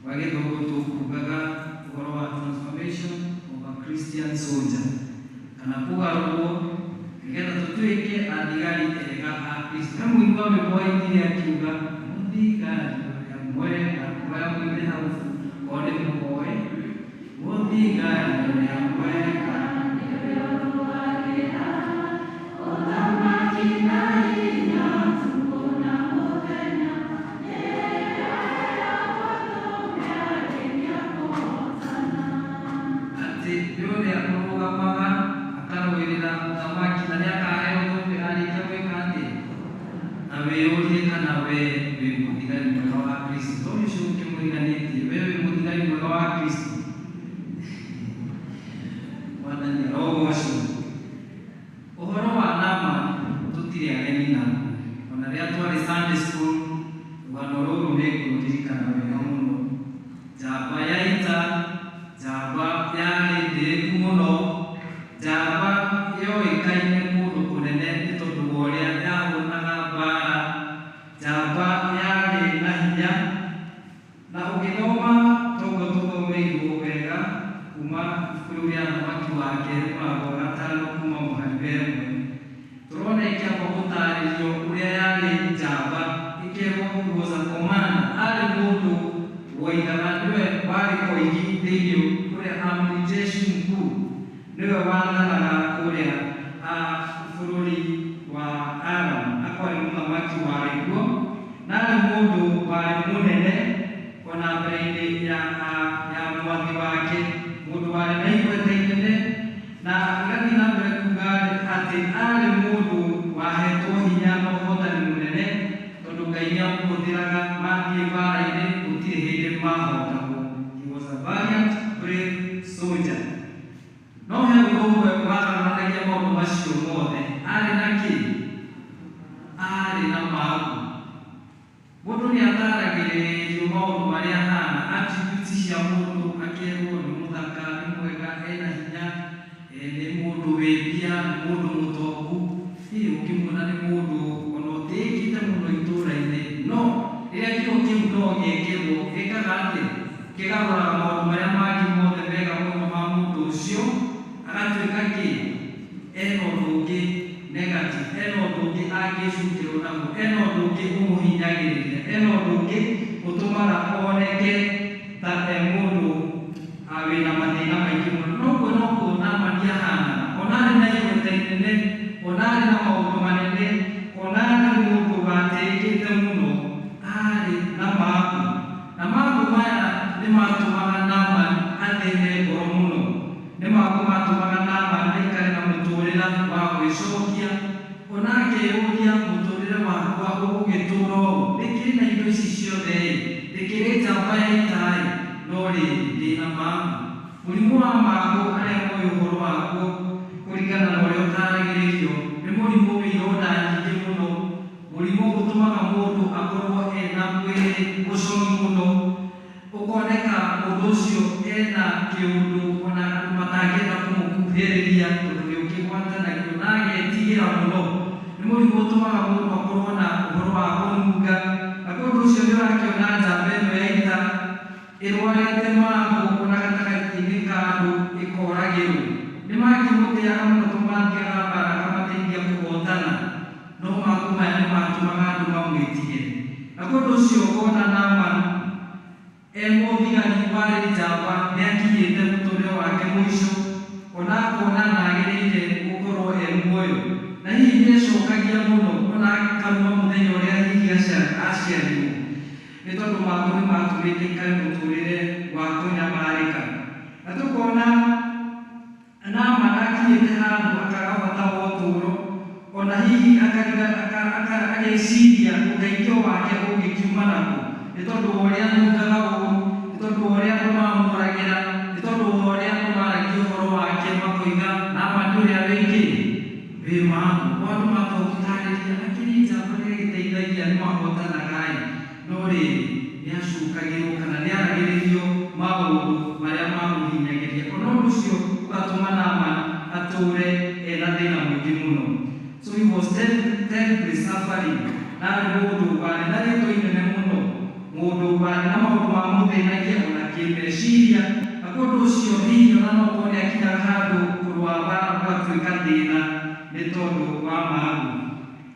Kwa gĩthũngũ tũkugaga ũhoro wa transformation of a Christian soldier, kana kũgarũrwo nĩgetha tũtuĩke athigari ega a Kristo. He mũini wa rwĩmbo wainire akiuga mũthigari ũrĩa mwega, oya mũine hau o nĩ mũhoe mũthigari ũrĩa mwega. Atĩ nĩ ũrĩa ũrũgamaga akarũĩrĩra ũthamaki na nĩakaheo thũmbĩ arĩkia gwĩka atĩa? Na wĩyũrie kana we wĩ mũthigari mwega wa Kristo. Tondũ ũcio ũkĩmũriganĩtie, we wĩ mũthigari mwega wa Kristo. Mwathani arogocwo. Ũhoro wa Naaman tũtirĩ ageni naguo. Ona rĩrĩa twarĩ Sunday school, rũgano rũrũ nĩngũrũririkana wega mũno. Njamba ya ita, njamba yarĩ ndĩĩku mũno, njamba yoĩkaine kũndũ kũnene nĩ tondũ wa ũrĩa yahũranaga mbara, njamba yarĩ na hinya. Na ũgĩthoma toguo tũthomeirwo wega kuma ibuku rĩu rĩa Thamaki wa Kerĩ mũrango wa gatano kuma mũhari wa ĩmwe, tũrona ĩkĩamba gũtarĩrio ũrĩa yarĩ njamba, ĩkerwo he was a commander, arĩ mũndũ woigaga nĩwe warĩ koigi thĩinĩ kũrĩa amri jeshi mkuu, nĩwe wathanaga kũrĩa bũrũri wa Aram, na kwarĩ mũthamaki warĩ kuo, na arĩ mũndũ warĩ mũnene ona mbere-inĩ ya mwathi wake, mũndũ warĩ na igweta inene, na ĩgathiĩ na mbere kuga atĩ arĩ mũndũ wahetwo hinya na ũhotani mũnene, tondũ Ngai nĩamũhũthĩraga mathiĩ mbara-inĩ gũtirĩ hĩndĩ mahotagwo. He was a valiant, brave soldier. No he ũndũ ũmwe wagarũranagia maũndũ macio mothe, arĩ na kĩ? Arĩ na mangũ. Mũndũ nĩataragĩrĩrio maũndũ marĩa ahana, attributes cia mũndũ, akerwo nĩ mũthaka, nĩ mwega, ena hinya, nĩ mũndũ wĩ mbia, nĩ mũndũ mũtongu. Ĩ ũngĩmuona nĩ mũndũ ona ũtĩĩkĩte mũno itũũra-inĩ, no rĩrĩa kĩo kĩu no gĩekĩrwo, gĩkaga atĩa? Kĩgarũraga maũndũ marĩa mangĩ mothe mega mũno ma mũndũ ũcio, agatuĩka kĩ? Ena ũndũ ũngĩ negative, ena ũndũ ũngĩ angĩcukĩrwo naguo, ena ũndũ ũngĩ ũmũhinyagĩrĩria, ena ũndũ ũngĩ ũtũmaga oneke ta e mũndũ wĩna mathĩna maingĩ mũno. Noguo noguo Naamani ahanaga, ona arĩ na igweta inene, ona arĩ na maũndũ manene, ona arĩ mũndũ watĩĩkĩte mũno, arĩ na mangũ. Na mangũ maya nĩmatũmaga Naamani athĩne ngoro mũno. Nĩ mangũ matũmaga Naamani aikare na mũtũrĩre wa gwĩcokia, ona akeyũria mũtũrĩre wakwa ũgũgĩtũra ũũ, ndĩkĩrĩ na indo ici ciothe ĩ, ndĩkĩrĩ njamba ya ita ĩ, no rĩrĩ ndĩna mangũ. Mũrimũ wa mangũ arĩa moĩ ũhoro waguo kũringana na ũrĩa ũtaragĩrĩrio, nĩ mũrimũ wĩ ironda nyingĩ mũno, mũrimũ ũtũmaga mũndũ akorwo ena mwĩrĩ mũcong'i mũno, ũkoneka mũndũ ũcio ena kĩũndũ ona andũ matangĩenda kũmũkuhĩrĩria tondũ nĩ ũkĩgwatanagio na agetigĩra mũno. Nĩ mũrimũ ũtũmaga mũndũ akorwo na ũhoro wa kũnunga, na ũndũ ũcio nĩ ũrakĩona njamba ĩno ya ita ĩrwarĩte mangũ ona gatagatĩ-inĩ ka andũ ĩkoragĩrwo. Nĩ makĩmũtĩaga mũno tondũ mathiaga mbara akamateithia kũhotana, no mangũ maya nĩ matũmaga andũ mamwĩtigĩre. Na ũndũ ũcio ũkona Naamani e mũthigari warĩ njamba nĩakinyĩte mũtũrĩre wake mũico, ona akona ndagĩrĩire gũkorwo e muoyo, na hihi nĩecokagia mũno ona akaruma mũthenya ũrĩa hihi aciarirwo, nĩ tondũ mangũ nĩmatũmĩte aikare mũtũrĩre wa kũnyamarĩka. Na tũkona Naamani akinyĩte handũ akaga bata wa ũtũũro, ona hihi ageciria ũteithio wake ũngĩkiuma nakũ, nĩ tondũ wa ũrĩa anungaga ũũru, nĩ tondũ wa ũrĩa andũ mamũragĩra, nĩ tondũ wa ũrĩa andũ maragia ũhoro wake makoiga Naamani ũrĩa wĩ kĩ? Wĩ mangũ. O andũ matua gũtarĩria akĩrĩ njamba nĩagĩteithagia nĩmahotanaga ĩ, no rĩrĩ nĩacukagĩrwo kana nĩaragĩrĩrio maũndũ marĩa mamũhinyagĩria. Ona ũndũ ũcio ũgatũma Naamani atũre ena thĩna mũingĩ mũno. So he was terribly suffering. Na arĩ mũndũ warĩ na rĩtwa inene mũno, Mũndũ warĩ na maũndũ mamũthĩnagia ona kĩmeciria, na ũndũ ũcio hihi ona no ũkorwo nĩ akinyaga handũ kũrũa mbara gũgatuĩka thĩna nĩ tondũ wa mangũ.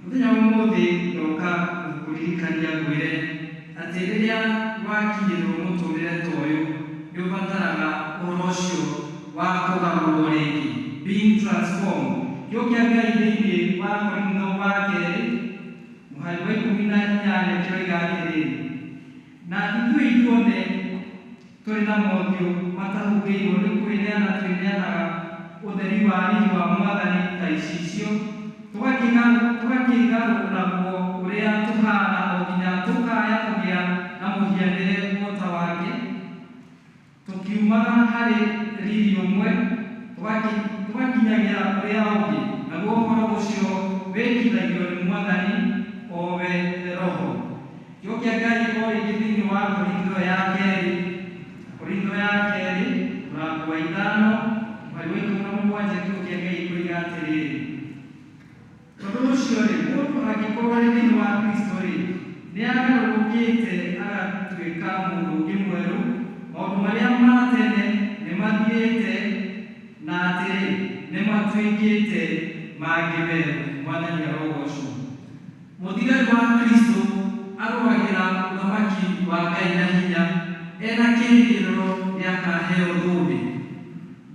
Mũthenya wa ũmũthĩ ndoka gũkũririkania ngwĩre atĩ rĩrĩa wakinyĩrwo mũtũrĩre ta ũyũ nĩ ũbataraga ũhoro ũcio wa kũgarũrwo rĩngĩ, being transformed. Kiugo kĩa Ngai thĩinĩ wa Korintho wa kerĩ mũhari wa 18 kĩroiga atĩrĩrĩ, na ithuĩ ithuothe tũrĩ na mothiũ matahumbĩirwo nĩ kwĩneana twĩneanaga ũtheri wa riri wa Mwathani ta icicio, tũgakĩgarũragwo ũrĩa tũhana o nginya tũkaya kũgĩa na mũhianĩre o ta wake, tũkiumaga harĩ riri ũmwe tũgakinyagĩra ũrĩa ũngĩ, naguo ũhoro ũcio wĩkithagio nĩ Mwathani o we Roho. Kiugo kĩa Ngai o rĩngĩ thĩinĩ wa Korintho ya kerĩ, Korintho ya kerĩ mũrango wa 5 mũhari wa 17, kiugo kĩa Ngai kĩroiga atĩrĩrĩ, tondũ ũcio rĩ, mũndũ angĩkorwo arĩ thĩinĩ wa Kristo rĩ, nĩ agarũrũkĩte agatuĩka mũndũ ũngĩ mwerũ, maũndũ marĩa ma tene nĩ mathirĩte, na atĩrĩ nĩ matuĩkĩte mangĩ merũ. Mwathani arogocwo. Mũthigari wa Kristo arũagĩra ũthamaki wa Ngai na hinya, ena kĩĩrĩgĩrĩro nĩakaheo thũmbĩ.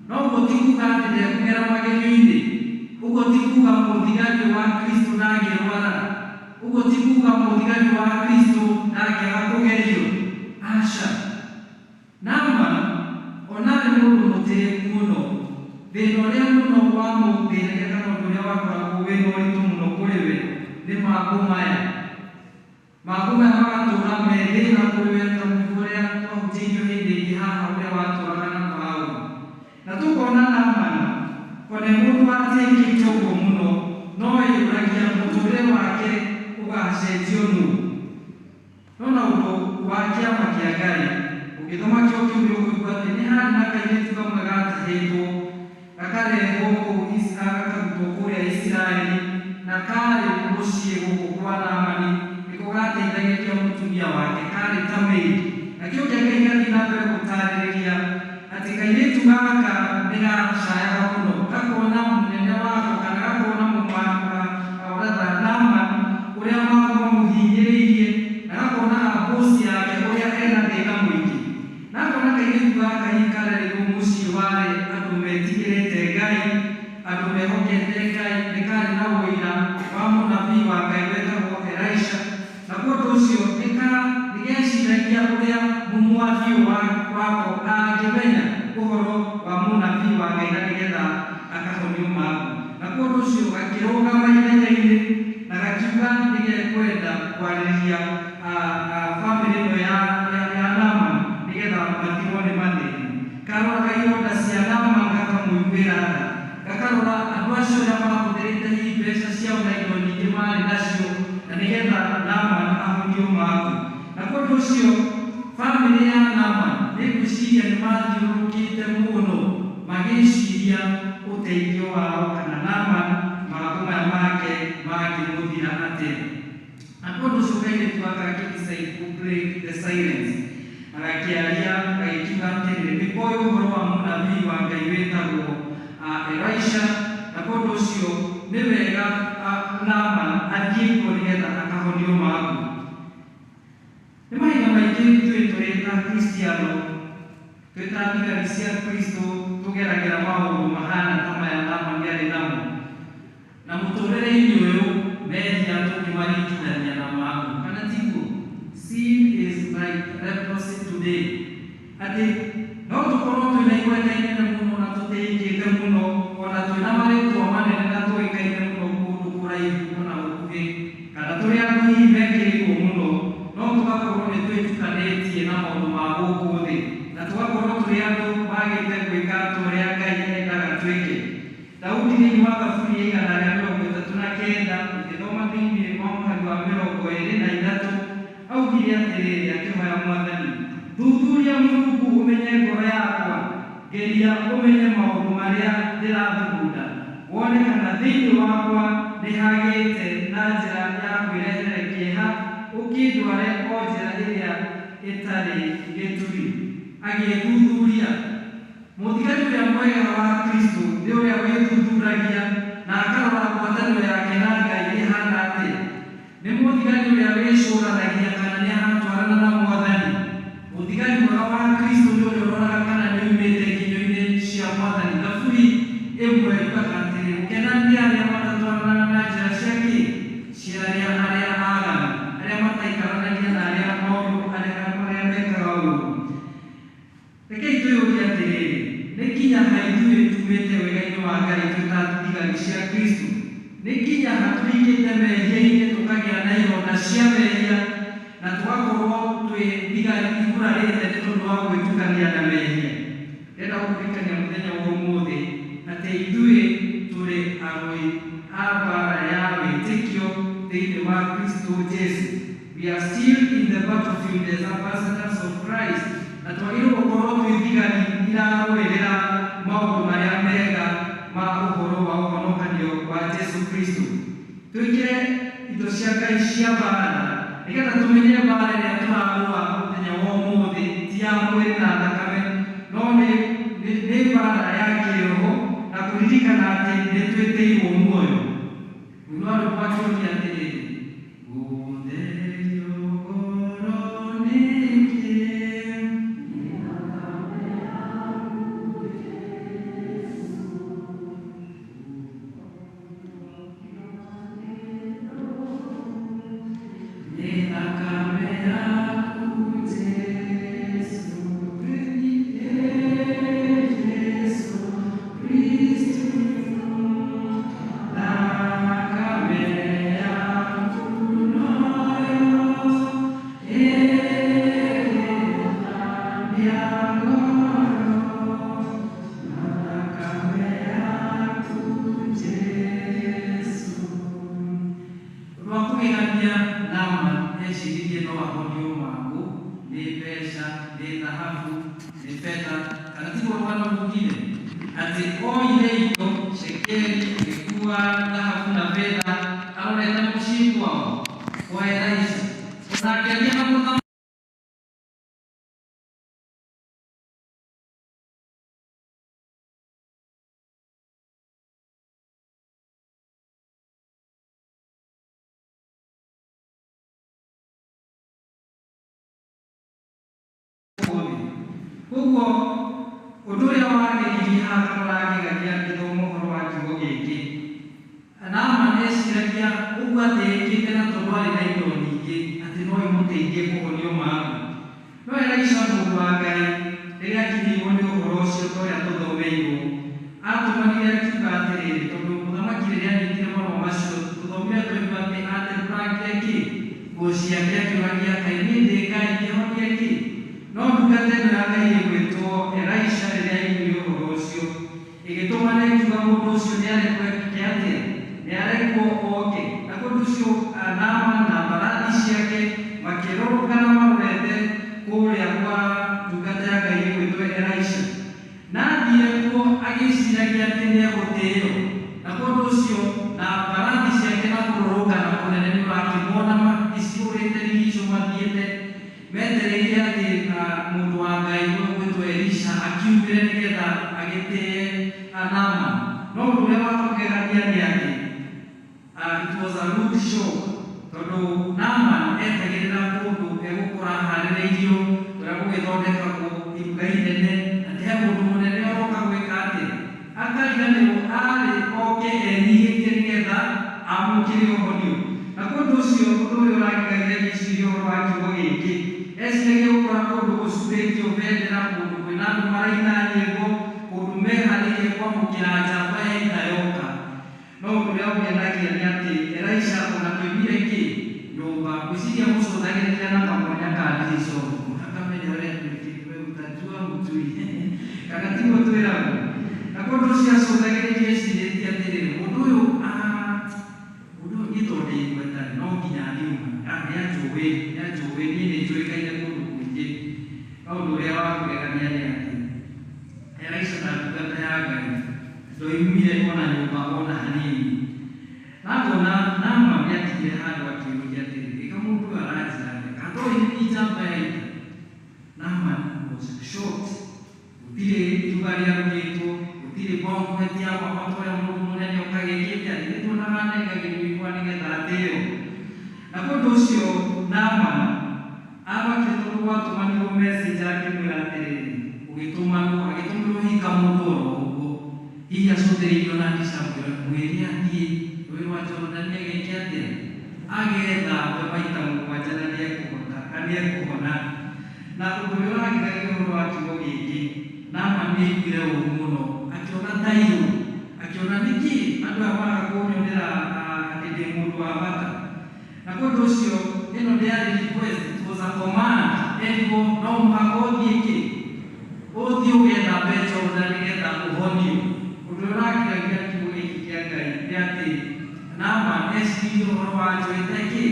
No ũguo ti kuuga atĩ ndekũgera magerio-inĩ, ũguo ti kuuga mũthigari wa Kristo ndangĩrwara, ũguo ti kuuga mũthigari wa Kristo ndangĩaga kũgerio. Aca. Naaman ona arĩ mũndũ mũtĩĩku mũno, thĩna ũrĩa mũno wamũthĩnagia kana ũndũ ũrĩa wakoragwo wĩna ũritũ mũno kũrĩ we nĩ mangũ maya. Mangũ maya magatũũra me thĩna kũrĩ we ta mũndũ ũrĩa twahutĩirio hĩndĩ ĩngĩ haha ũrĩa watũũraga na Paũlũ. Na tũkona Naaman ona mũndũ watĩĩkĩte ũguo mũno, no eyũragia mũtũũrĩre wake ũgacenjio nũ. No na ũndũ wa kĩama kĩa Ngai, ũngĩthoma kĩo kĩu nĩ ũkũigua atĩ nĩ harĩ na kairĩtu kamwe gatahĩtwo gakarehwo kũu gakarutwo kũrĩa Isiraeli, na karĩ mũciĩ gũkũ kwa Naamani, nĩko gateithagĩrĩria mũtumia wake, karĩ ta maid. Na kĩo kĩa Ngai gĩgathiĩ na mbere gũtarĩrĩria atĩ kairĩtu gaka nĩ gacayaga mũno, gakona mũnene wako kana gakona mũratha Naaman ũrĩa mamũhinyĩrĩirie, na gakona bosi yake ũrĩa ena thĩna mũingĩ. Na akona kairĩtu gaka hihi karereirwo mũciĩ warĩ andũ metigĩrĩte Ngai, andũ mehokete Ngai, nĩ karĩ na ũira wa mũnabii wa Ngai wetagwo Elisha. Na kwa ũndũ ũcio nĩ geciragia ũrĩa mũmwathi wako angĩmenya ũhoro wa mũnabii wa Ngai na nĩgetha akahonio mangũ. Na kwa ũndũ ũcio gakĩrũgama ithenya-inĩ na gakiuga nĩgekwenda kwarĩria bamĩrĩ ĩno ya Naaman nĩgetha mathirwo nĩ mathĩna. Karora ironda cia Naaman gakamũiguĩra tha, gakarora andũ acio arĩa mahũthĩrĩte hihi mbeca ciao na indo nyingĩ marĩ nacio na nĩgetha Naaman ahonio mangũ. Na kwa ũndũ ũcio bamĩrĩ ya Naaman nĩ ngwĩciria nĩ mathiũrũrũkĩte mũno magĩciria ũteithio wao kana Naaman mangũ maya make mangĩmũthira atĩa. Na kwa ũndũ ũcio kairĩtu gaka gakĩ-decide to break the silence, na gakĩaria gagĩkiuga atĩrĩrĩ, nĩ koĩ ũhoro wa mũnabii wa Ngai wĩtagwo Elisha, na kwa ũndũ ũcio nĩ wega Naaman athiĩ kuo nĩgetha akahonio mangũ. Nĩ mahinda maingĩ ithuĩ tũrĩ ta Kristiano, twĩ ta thigari cia Kristo, tũgeragĩra maũndũ mahana ta maya Naaman arĩ namo. Na mũtũũrĩre-inĩ ũyũ mehia tũngĩmaringithania na mangũ, kana tiguo? Sin is like leprosy today. Atĩ no tũkorwo twĩna igweta inene mũno na tũtĩĩkĩte mũno, ona twĩna marĩtwa manene na tũĩkaine mũno kũndũ kũraihu ona gũkuhĩ, kana tũrĩ andũ hihi mekĩrĩirwo mũno, no tũgakorwo nĩ twĩtukanĩtie na maũndũ ma gũkũ thĩ, na tũgakorwo tũrĩ andũ magĩte gwĩka ta ũrĩa Ngai endaga twĩke. Daudi thĩinĩ wa Thaburi ya 139, ũngĩthoma thĩinĩ wa mũhari wa 23, augire atĩrĩrĩ akĩhoya Mwathani, thuthuria Mũrungu ũmenye ngoro yakwa, geria ũmenye maũndũ marĩa ndĩrathugunda, wone kana thĩinĩ wakwa nĩ hagĩte na njĩra ya kwĩrehere kĩeha, ũkĩndware o njĩra ĩrĩa ĩtarĩ gĩturi agĩĩthuthuria. Mũthigari ũrĩa mwega wa Kristo nĩ ũrĩa wĩthuthuragia na akarora ngwatanĩro yake na Ngai ĩhana atĩa. Nĩ mũthigari ũrĩa wĩcũranagia kana nĩ aratwarana na Mwathani. Mũthigari mwega wa Kristo nĩ ũrĩa ũroraga kana nĩ oimĩte nginyo-inĩ cia Mwathani. Thaburi ĩmwe yugaga atĩrĩ, gũkena nĩ arĩa matatwaranaga na njĩra cia kĩ? Cia arĩa aaganu, arĩa mataikaranagia na arĩa maũndũ arĩa mekaga ũũru. Rekei twĩyũrie atĩrĩrĩ, nĩ nginya ha ithuĩ tumĩte wega-inĩ wa Ngai twĩ ta thigari cia Kristo? Nĩ nginya ha tũrikĩte mehia-inĩ tũkagĩa na ironda cia mehia na tũgakorwo twĩ thigari igurarĩte nĩ tondũ wa gwĩtukania na mehia? Ndĩrenda gũkũririkania mũthenya wa ũmũthĩ atĩ ithuĩ tũrĩ arũi a mbaara ya wĩtĩkio thĩinĩ wa Kristo Jesu. We are still in the battlefield as ambassadors of Christ. Na twagĩrĩirwo gũkorwo twĩ thigari irarũĩrĩra maũndũ marĩa mega ma ũhoro wa ũhonokanio wa Jesu Kristo. Twĩkĩre indo cia Ngai cia mbaara nĩgetha tũmenye mbaara ĩrĩa tũrarũa mũthenya wa ũmũthĩ ti ya mwĩrĩ na thakame, no nĩ mbaara ya kĩĩroho na kũririkana atĩ nĩ twĩtĩirwo muoyo. Mũini wa rwĩmbo akĩũria atĩrĩrĩ, gũtherio ngoro nĩkĩ? Nĩ thakame yaku Jesu, Jesu Kristo, thakame yaku noyo ĩgũthambia ngoro, thakame yaku Jesu. Ũndũ wa kũgegania Naamani eciririe no ahonio mangũ nĩ mbeca, nĩ thahabu, nĩ betha, kana tiguo rũgano rugire atĩ oire indo cekeri gĩkua thahabu na betha arorete mũciĩ kwao kwa Elisha. Ona akĩaria na mũthamaki Koguo ũndũ ũrĩa wagegirie haha kana ũrangegagia ngĩthoma ũhoro wa kiugo gĩkĩ, Naamani eciragia ũguo atĩĩkĩte na tondũ arĩ na indo nyingĩ atĩ no imũteithie kũhonio mangũ. No Elisha mũndũ wa Ngai rĩrĩa akinyĩirwo nĩ ũhoro ũcio ta ũrĩa tũthomeirwo, atũmanire akiuga atĩrĩrĩ, tondũ mũthamaki rĩrĩa anyitire marũa macio tũthomire twaigua atĩ atembũrangire kĩ? Nguo ciake akĩũragia kaĩ niĩ ndĩ Ngai ngĩhonie kĩ? No ndungata ĩno ya Ngai ĩgwĩtwo Elisha rĩrĩa aiguire ũhoro ũcio ĩgĩtũmana ĩkiuga mũndũ ũcio nĩarekwo ekĩke atĩa? Nĩarekwo oke. Na mũndũ ũcio Naamani na mbarathi ciake makĩrũrũngana marorete kũrĩa kwa ndungata ya Ngai ĩgwĩtwo Elisha. Na athiire kuo agĩciragia atĩ nĩegũtĩĩo. Na mũndũ ũcio na mbarathi ciake na kũrũrũngana kũnene nĩ ũrakĩmona icihũrĩte rigicũ mathiĩte metereire atĩ mũndũ wa Ngai ũgwĩtwo Elisha akiumĩre nĩgetha agĩtĩe Naamani. No ũndũ ũrĩa wa kũgegania nĩ atĩ it was a rude shock tondũ Naamani etagĩrĩra kũndũ egũkora harĩrĩirio kũrĩa gũgĩthondekagwo iruga inene atĩ he mũndũ mũnene ũroka gwĩka atĩa, akariganĩrwo arĩ oke enyihĩtie nĩgetha amũkĩre ũhonio. Na kũndũ ũcio ũndũ ũrĩa ũrangegagia ngĩciria ũhoro wa kiugo gĩkĩ, eciragia gũkora kũndũ gũcurĩtio bendera, kũndũ kwĩna andũ maraina nyĩmbo, kũndũ meharĩirie kwamũkĩra njamba ya ita yoka. No ũndũ ũrĩa ũngenagia nĩ atĩ Elisha ona ndoimire kĩ? Nyũmba. Ngwĩciria mũcũthagĩrĩria na kamwanya ka ndirica ũguo, akamenya ũrĩa twĩkĩte, utajua hujui kana tiguo twĩragwo. Na kũndũ ũcio acũthagĩrĩria ecirĩtie atĩrĩrĩ, mũndũ ũyũ mũndũ ũyũ niĩ tondũ ndĩ igweta no nginya ariuma, nĩanjũĩ, niĩ nĩ njũĩkaine kũndũ kũingĩ. No ũndũ ũrĩa wa kũgegania nĩ atĩ Elisha ta ndungata ya Ngai ndoimire ona nyũmba ona hanini. Na ngona Naamani nĩakinyire handũ akĩũria atĩrĩrĩ, ĩka mũndũ ũyũ aranjĩra atĩa? Kana toĩ nĩ njamba ya ita? Short, gũtirĩ iruga rĩarugĩtwo, gũtirĩ banquet ya mwaka ta ũrĩa mũndũ mũnene ũkagĩkĩte atĩ nĩ tuonaga anengagĩrwo igua nĩgetha atĩo. Na kwa ũndũ ũcio Naamani amakire tondũ gwatũmanirwo message akĩmwĩra atĩrĩrĩ, ũgĩtũmanwo agĩtũmĩrwo hihi kamũndũ oro ũguo, hihi acũthĩrĩirio na ndicamwĩra mwĩre athiĩ rũĩ rwa Jorodani ageke atĩa, agethambe maita mũgwanja na nĩekũhota na nĩekũhona. Na ũndũ ũrĩa ũrangegagia ũhoro wa kiugo gĩkĩ, Naamani nĩaiguire ũru mũno, akĩona tairũ, akĩona nĩkĩ andũ aya maraga kũnyonera atĩ ndĩ mũndũ wa bata. Na kwa ũndũ ũcio ĩno ndĩarĩ request, it was a command. Erirwo no mũhaka ũthiĩ kĩ, ũthiĩ ũgethambe Jorodani nĩgetha ũhonio. Ũndũ ũrĩa ũrangegagia kiugo gĩkĩ kĩa Ngai nĩ atĩ Naamani eciririe ũhoro wa njũĩ ta kĩ,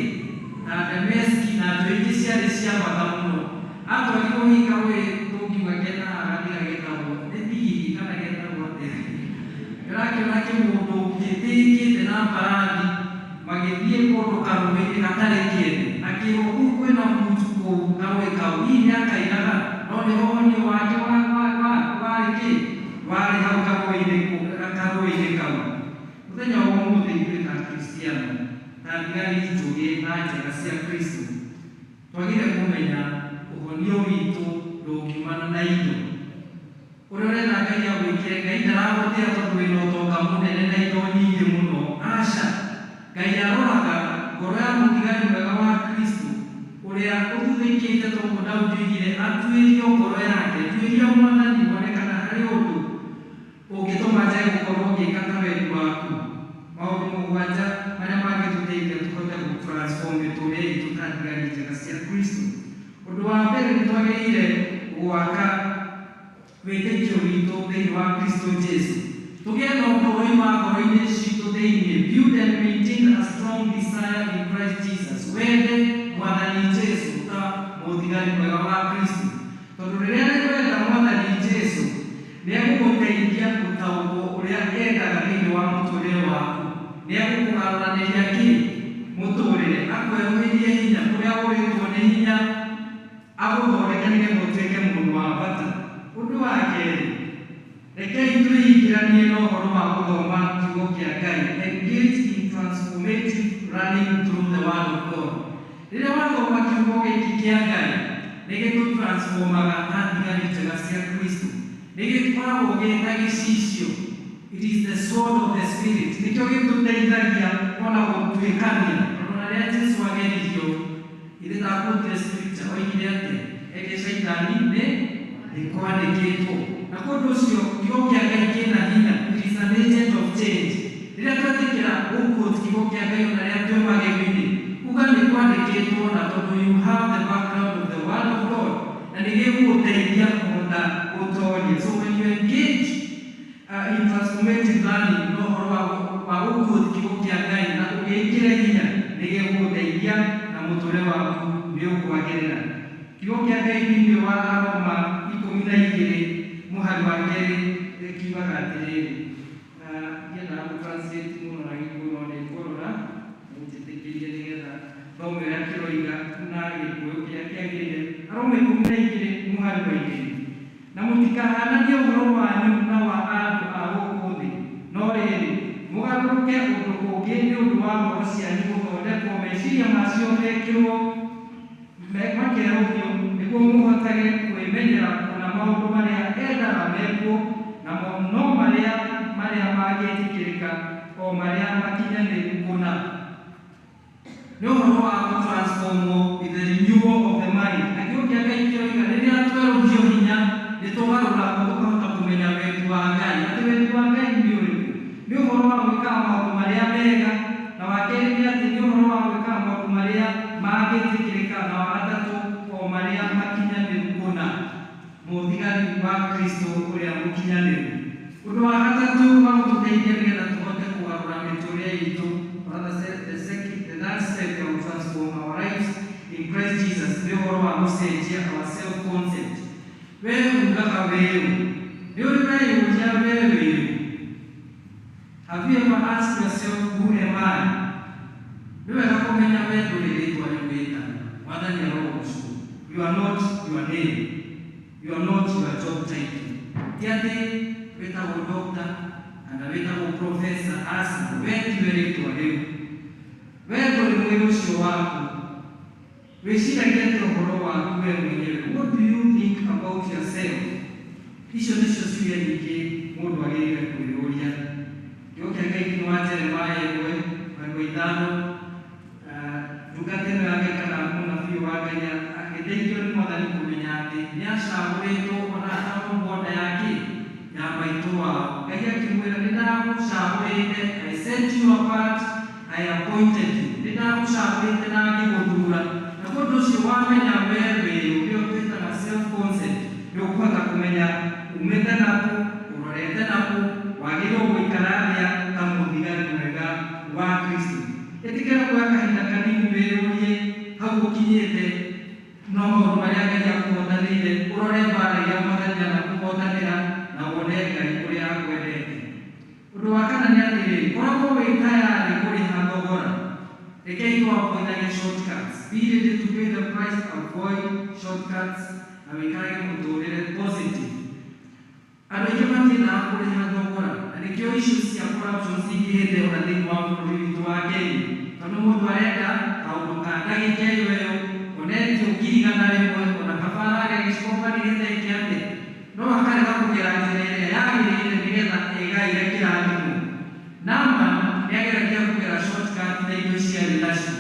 ta Dameski na njũĩ ingĩ ciarĩ cia bata mũno. Atwarirwo hihi karũĩ tũngiuga kena haha gathiga getagwo nĩ Tigiri kana getagwo atĩa. Ndĩrakĩona kĩmũndũ gĩtĩĩkĩte na mbarathi magĩthiĩ kũndũ karũĩ-inĩ gatarĩ kĩene, akĩrwo kũu kwĩna munju kũu karũĩ kau, hihi nĩakainaga, no nĩho ũhonio wake warĩ kĩ, warĩ hau karũĩ-inĩ kau. Mũthenya wa ũmũthĩ ithuĩ ta Akristiano, ta thigari njũgĩ na njega cia Kristo, twagĩrĩire kũmenya ũhonio witũ ndũngiumana na indo. Ũrĩa ũrenda Ngai agwĩkĩre, Ngai ndaragũtĩa tondũ wĩna ũtonga mũnene na indo nyingĩ mũno. Aca, Ngai aroraga ngoro ya mũthigari mwega wa Kristo ũrĩa ũthuthĩkĩte tondũ Daudi oigire atuĩrio ngoro yake, tuĩria Mwathani wone kana harĩ ũndũ ũngĩtũma njage gũkorwo ngĩka ta wendi waku. Maũndũ mũgwanja marĩa mangĩtũteithia tũhote gũ-transform mĩtũrĩre itũ ta thigari njega cia Kristo. Ũndũ wa mbere nĩ twagĩrĩire gwaka wĩtĩkio witũ thĩinĩ wa Kristo Jesu. Tũgĩe na ũndũ ũroima ngoro-inĩ citũ thĩinĩ. Build and maintain a strong desire in Christ Jesus. Wende Mwathani Jesu ta mũthigari mwega wa Kristo. Tondũ rĩrĩa wenda Mwathani Jesu, nĩegũgũteithia gũtaũkwo ũrĩa endaga thĩinĩ wa mũtũrĩre waku. Nĩegũkũgarũranĩria kĩ mũtũrĩre, akwerũhĩrie hinya kũrĩa ũrĩtwo nĩ hinya, agũthondeke nĩgetha ũtuĩke mũndũ wa bata. Ũndũ wa kerĩ, rekei twĩingĩranie na ũhoro wa gũthoma kiugo kĩa Ngai. Engage in transformative learning through the word of God. Rĩrĩa wathoma kiugo gĩkĩ kĩa Ngai, nĩgĩtũtransformaga ta thigari njega cia Kristo. Nĩgĩkoragwo gĩ ta gĩcicio. It is the sword of the spirit. Nĩkĩo gĩtũteithagia ona gũtuĩkania. Tondũ na rĩrĩa Jesu ageririo, ithe ndaquotire scripture, oigire atĩa? Eke caitani nĩ kwandĩkĩtwo. Na kwa ũndũ ũcio kiugo kĩa Ngai kĩna hinya. It is an agent of change. Rĩrĩa twetĩkĩra gũquote kiugo kĩa Ngai ona rĩrĩa twĩ magerio-inĩ, uga nĩ kwandĩkĩtwo, na tondũ you have the background of the word of God, na nĩ gĩgũgũteithia kũhota gũtoria. So when you engage in transformative learning no ũhoro wa gũquote kiugo kĩa Ngai na ũgĩkĩre hinya, nĩ gĩgũgũteithia na mũtũrĩre waku nĩ ũkwagĩrĩra. Kiugo kĩa Ngai thĩinĩ wa Aroma 12 mũhari wa 2 kiugaga atĩrĩrĩ, ndiendaga gũ-translate mũno na Gĩkũyũ no nĩ ngũrora mũnjĩtĩkĩrie nĩgetha thome ũrĩa kĩroiga na Gĩkũyũ kĩrĩa kĩagĩrĩire. Aroma 12 mũhari wa 2, na mũtikahananie ũhoro wanyu na wa andũ a gũkũ thĩ, no rĩrĩ mũgarũrũke ũndũ ũngĩ nĩ ũndũ wa ngoro cianyu gũthondekwo, meciria macio mekĩrwo makerũhio, nĩguo mũhotage kwĩmenyera kũna maũndũ marĩa endaga mekwo, namo no marĩa marĩa mangĩtĩkĩrĩka, o marĩa makinyanĩru kũna. Nĩ ũhoro wa gũtransformwo with the renewal of the mind. Na kiugo kĩa Ngai kĩroiga rĩrĩa twerũhio hinya nĩ tũgarũragwo tũkahota kũmenya wendi wa Ngai. Atĩ wendi wa Ngai nĩ ũrĩkũ? Nĩ ũhoro wa gwĩkaga maũndũ marĩa mega, na wa kerĩ nĩ atĩ nĩ ũhoro wa gwĩkaga maũndũ marĩa mangĩtĩkĩrĩka, na wa gatatũ o marĩa makinyanĩru kũna. Mũthigari wa Kristo ũrĩa mũkinyanĩru. Ũndũ wa gatatũ wa gũtũteithia nĩgetha tũhote kũgarũra mĩtũrĩre itũ, rather the second, the third step ya transform our lives in Christ Jesus nĩ ũhoro wa gũcenjia our self concept. We ugaga wĩũ, nĩ ũrĩ weyũria we wĩũ? Have you ever asked yourself, who am I? Nĩ wega kũmenya we ndũrĩ rĩtwa rĩu wĩtagwo. Mwathani arogocwo. You are not your name. You are not not your job title. Ti atĩ wĩtagwo doctor kana wĩtagwo professor, aca, we tiwe rĩtwa rĩu. We ndũrĩ mwĩrĩ ũcio waku. Wĩciragia atĩa ũhoro waku we mwenyewe? What do you think about yourself? Icio nĩcio ciũria nyingĩ mũndũ agĩrĩire kwĩyũria. Kiugo kĩa Ngai thĩinĩ wa Jeremiah 1:5, ndungata ĩno ya Ngai kana mũnabii wa Ngai agĩteithio nĩ Mwathani kũmenya atĩ nĩ acagũrĩtwo ona atanombwo nda yake ya maitũ wao. Ngai akĩmwĩra, nĩ ndagũcagũrĩte, I set you apart, I appointed you. Nĩ ndagũcagũrĩte na ngĩgũthura. Na ũndũ ũcio wamenya we wĩ ũrĩa twĩtaga self concept, nĩ ũkũhota kũmenya umĩte nakũ, ũrorete nakũ, wagĩrĩirwo gũikara atĩa ta mũthigari mwega wa Kristo. Ĩtĩkĩra kuoya kahinda kanini wĩyũrie hau ũkinyĩte no maũndũ marĩa Ngai akũhotanĩire, ũrore mbara iria Mwathani anakũhotanĩra na wone Ngai ũrĩa akwendete. Ũndũ wa kana nĩ atĩrĩrĩ, koragwo wĩ tayarĩ kũrĩha thogora. Rekei tũavoidage shortcuts. Be ready to pay the price, avoid shortcuts na wĩikarage mũtũrĩre positive. Andũ aingĩ matiendaga kũrĩha thogora na nĩkĩo issues cia corruption cingĩhĩte ona thĩinĩ wa bũrũri witũ wa Kenya, tondũ mũndũ arenda kaũndũ ka ndagĩka ĩyo ĩyo onetio 100,000, ona kaba ararĩa gĩcikomba nĩgetha eke atĩa, no akarega kũgera njĩra ĩrĩa yagĩrĩire nĩgetha ĩgaire kĩrathimo. Naaman nĩageragia kũgera shortcut na indo ciarĩ nacio,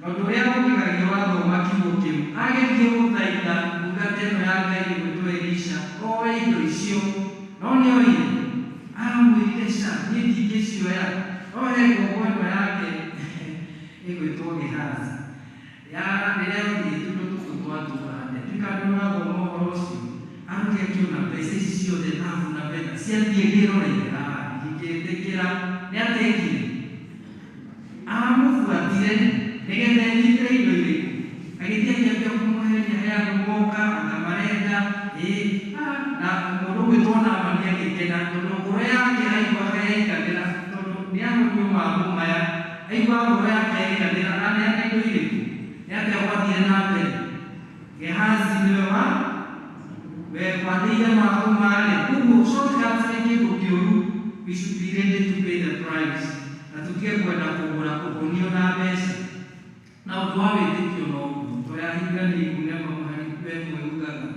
na ũndũ ũrĩa ũngĩgagia wathoma kiugo kĩu, agerie gũthaitha ndungata ĩno ya Ngai ĩgwĩtwo Elisha oe indo icio, no nĩoire. Amwĩrire, ca, niĩ ndingĩcioya. No he ngombo ĩno yake ĩgwĩtwo Gehazi ya rĩrĩa yoire tũindo tũtũ twatũrande. Ndikana nĩ wathoma ũhoro ũcio, arũke akĩona mbeca ici ciothe, thahabu na betha ciathiĩ ngĩroreire, ndingĩtĩkĩra. Nĩ atekire, amũbuatire nĩgetha enyitĩre indo irĩkũ. Agĩthiĩ akĩambia kũmũheria, he andũ moka akamarenda ĩ na mũndũ ũgwĩtwo Naamani agĩkena tondũ ngoro yake aiguaga yaiganĩra, tondũ nĩ ahonio mangũ maya, aiguaga ngoro yake yaiganĩra aneana indo irĩkũ. Nĩ atĩa gwathire na mbere? Gehazi nĩwe wa wegwatĩire mangũ marĩa. Koguo shortcuts nĩ kĩndũ kĩũru. We should be ready to pay the price na tũtige kwenda kũgũra kũhonio na mbeca. Na ũndũ wa wĩtĩkio noguo tũrĩa Ahibirania 11:1 ugaga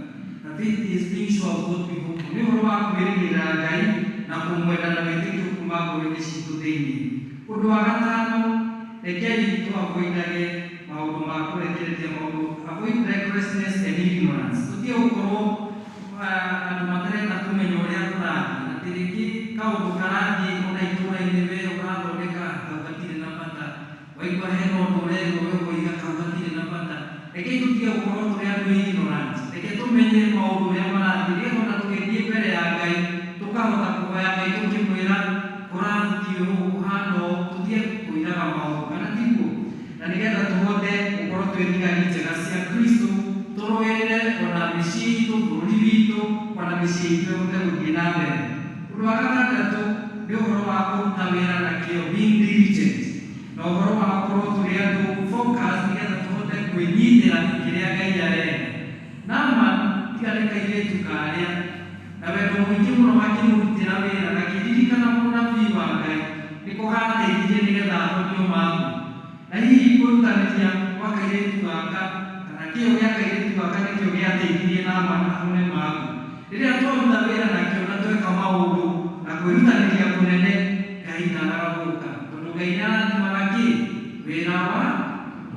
na faith is being sure of what we hope for. Nĩ ũhoro wa kwĩrĩgĩrĩra Ngai na kũmwenda na wĩtĩkio kuma ngoro-inĩ citũ thĩinĩ. Ũndũ wa gatano, rekei tũavoidage maũndũ ma kũrekereria maũndũ, avoid recklessness and ignorance. Tũtige gũkorwo andũ matarenda kũmenya ũrĩa kũrathiĩ, atĩ rĩngĩ kaũndũ karathiĩ ona itũũra-inĩ we ũrathondeka kau gatirĩ na bata, waigua hena ũndũ ũrerwo we ũkoiga kau gatirĩ na bata. Rekei tũtige gũkorwo tũrĩ andũ ignorant. Reke tũmenye maũndũ ũrĩa marathiĩ nĩgetha ona tũgĩthiĩ mbere ya Ngai tũkahota kũhoya Ngai tũkĩmwĩra kũrathiĩ ũũ, kũhana ũũ, tũtige kũiraga maũndũ, kana tiguo? Na nĩgetha tũhote gũkorwo twĩ thigari njega cia Kristo, tũrũĩrĩre ona mĩciĩ itũ, bũrũri witũ, ona mĩciĩ itũ ĩhote gũthiĩ na mbere. Ũndũ wa gatandatũ nĩ ũhoro wa kũruta wĩra na kĩo, being diligent, na ũhoro wa gũkorwo tũrĩ andũ focus nĩgetha tũhote kwĩnyitĩra kĩrĩa Ngai arenda. Naaman tiga nĩ kairĩtu karĩa na wendo mũingĩ mũno gakĩmũrutĩra wĩra, gakĩririkana mũnabii wa Ngai nĩko gateithirie nĩgetha ahonio mangũ. Na hihi kwĩrutanĩria gwa kairĩtu gaka kana kĩo gĩa kairĩtu gaka nĩkĩo gĩateithirie Naaman ahone mangũ. Rĩrĩa twaruta wĩra nakĩo na tweka maũndũ na kwĩrutanĩria kũnene, Ngai ndagaga gũka, tondũ Ngai nĩarathimaga kĩ? Wĩra wa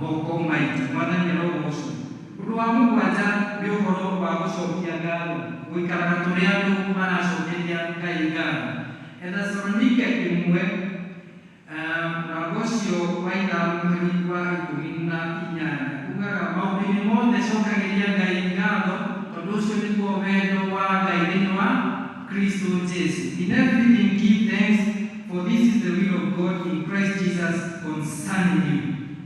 moko maitũ. Mwathani arogocwo. Ũndũ wa mũgwanja nĩ ũhoro wa gũcokia ngatho, gũikaraga tũrĩ andũ maracokeria Ngai ngatho. Thesalonike 1 mũrango ũcio wa 5:18 ugaga, maũndũ-inĩ mothe cokagĩria Ngai ngatho, tondũ ũcio nĩguo wendo wa Ngai thĩinĩ wa Kristo Jesu. In everything give thanks, for this is the will of God in Christ Jesus concerning you.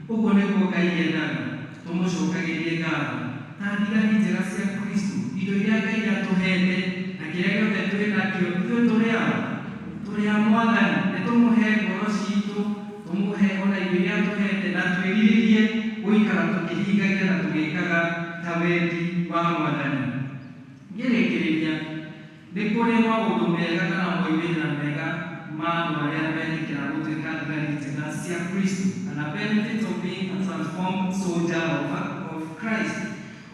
Ũguo nĩguo Ngai endaga tũmũcokagĩrie ngatho ta thigari njega cia Kristo. Indo iria Ngai atũhete na kĩrĩa gĩothe twĩ nakĩo, ithuĩ tũrĩ a tũrĩ a Mwathani. Nĩ tũmũhe ngoro citũ, tũmũhe ona indo iria atũhete, na twĩrirĩrie gũikara tũkĩhingagia na tũgĩkaga ta wendi wa Mwathani. Ngĩrĩkĩrĩria. Kũrĩ maũndũ mega kana moimĩrĩra mega ma andũ arĩa metĩkĩra gũtuĩka thigari njega cia Kristo, kana benefits of being a transformed soldier of Christ.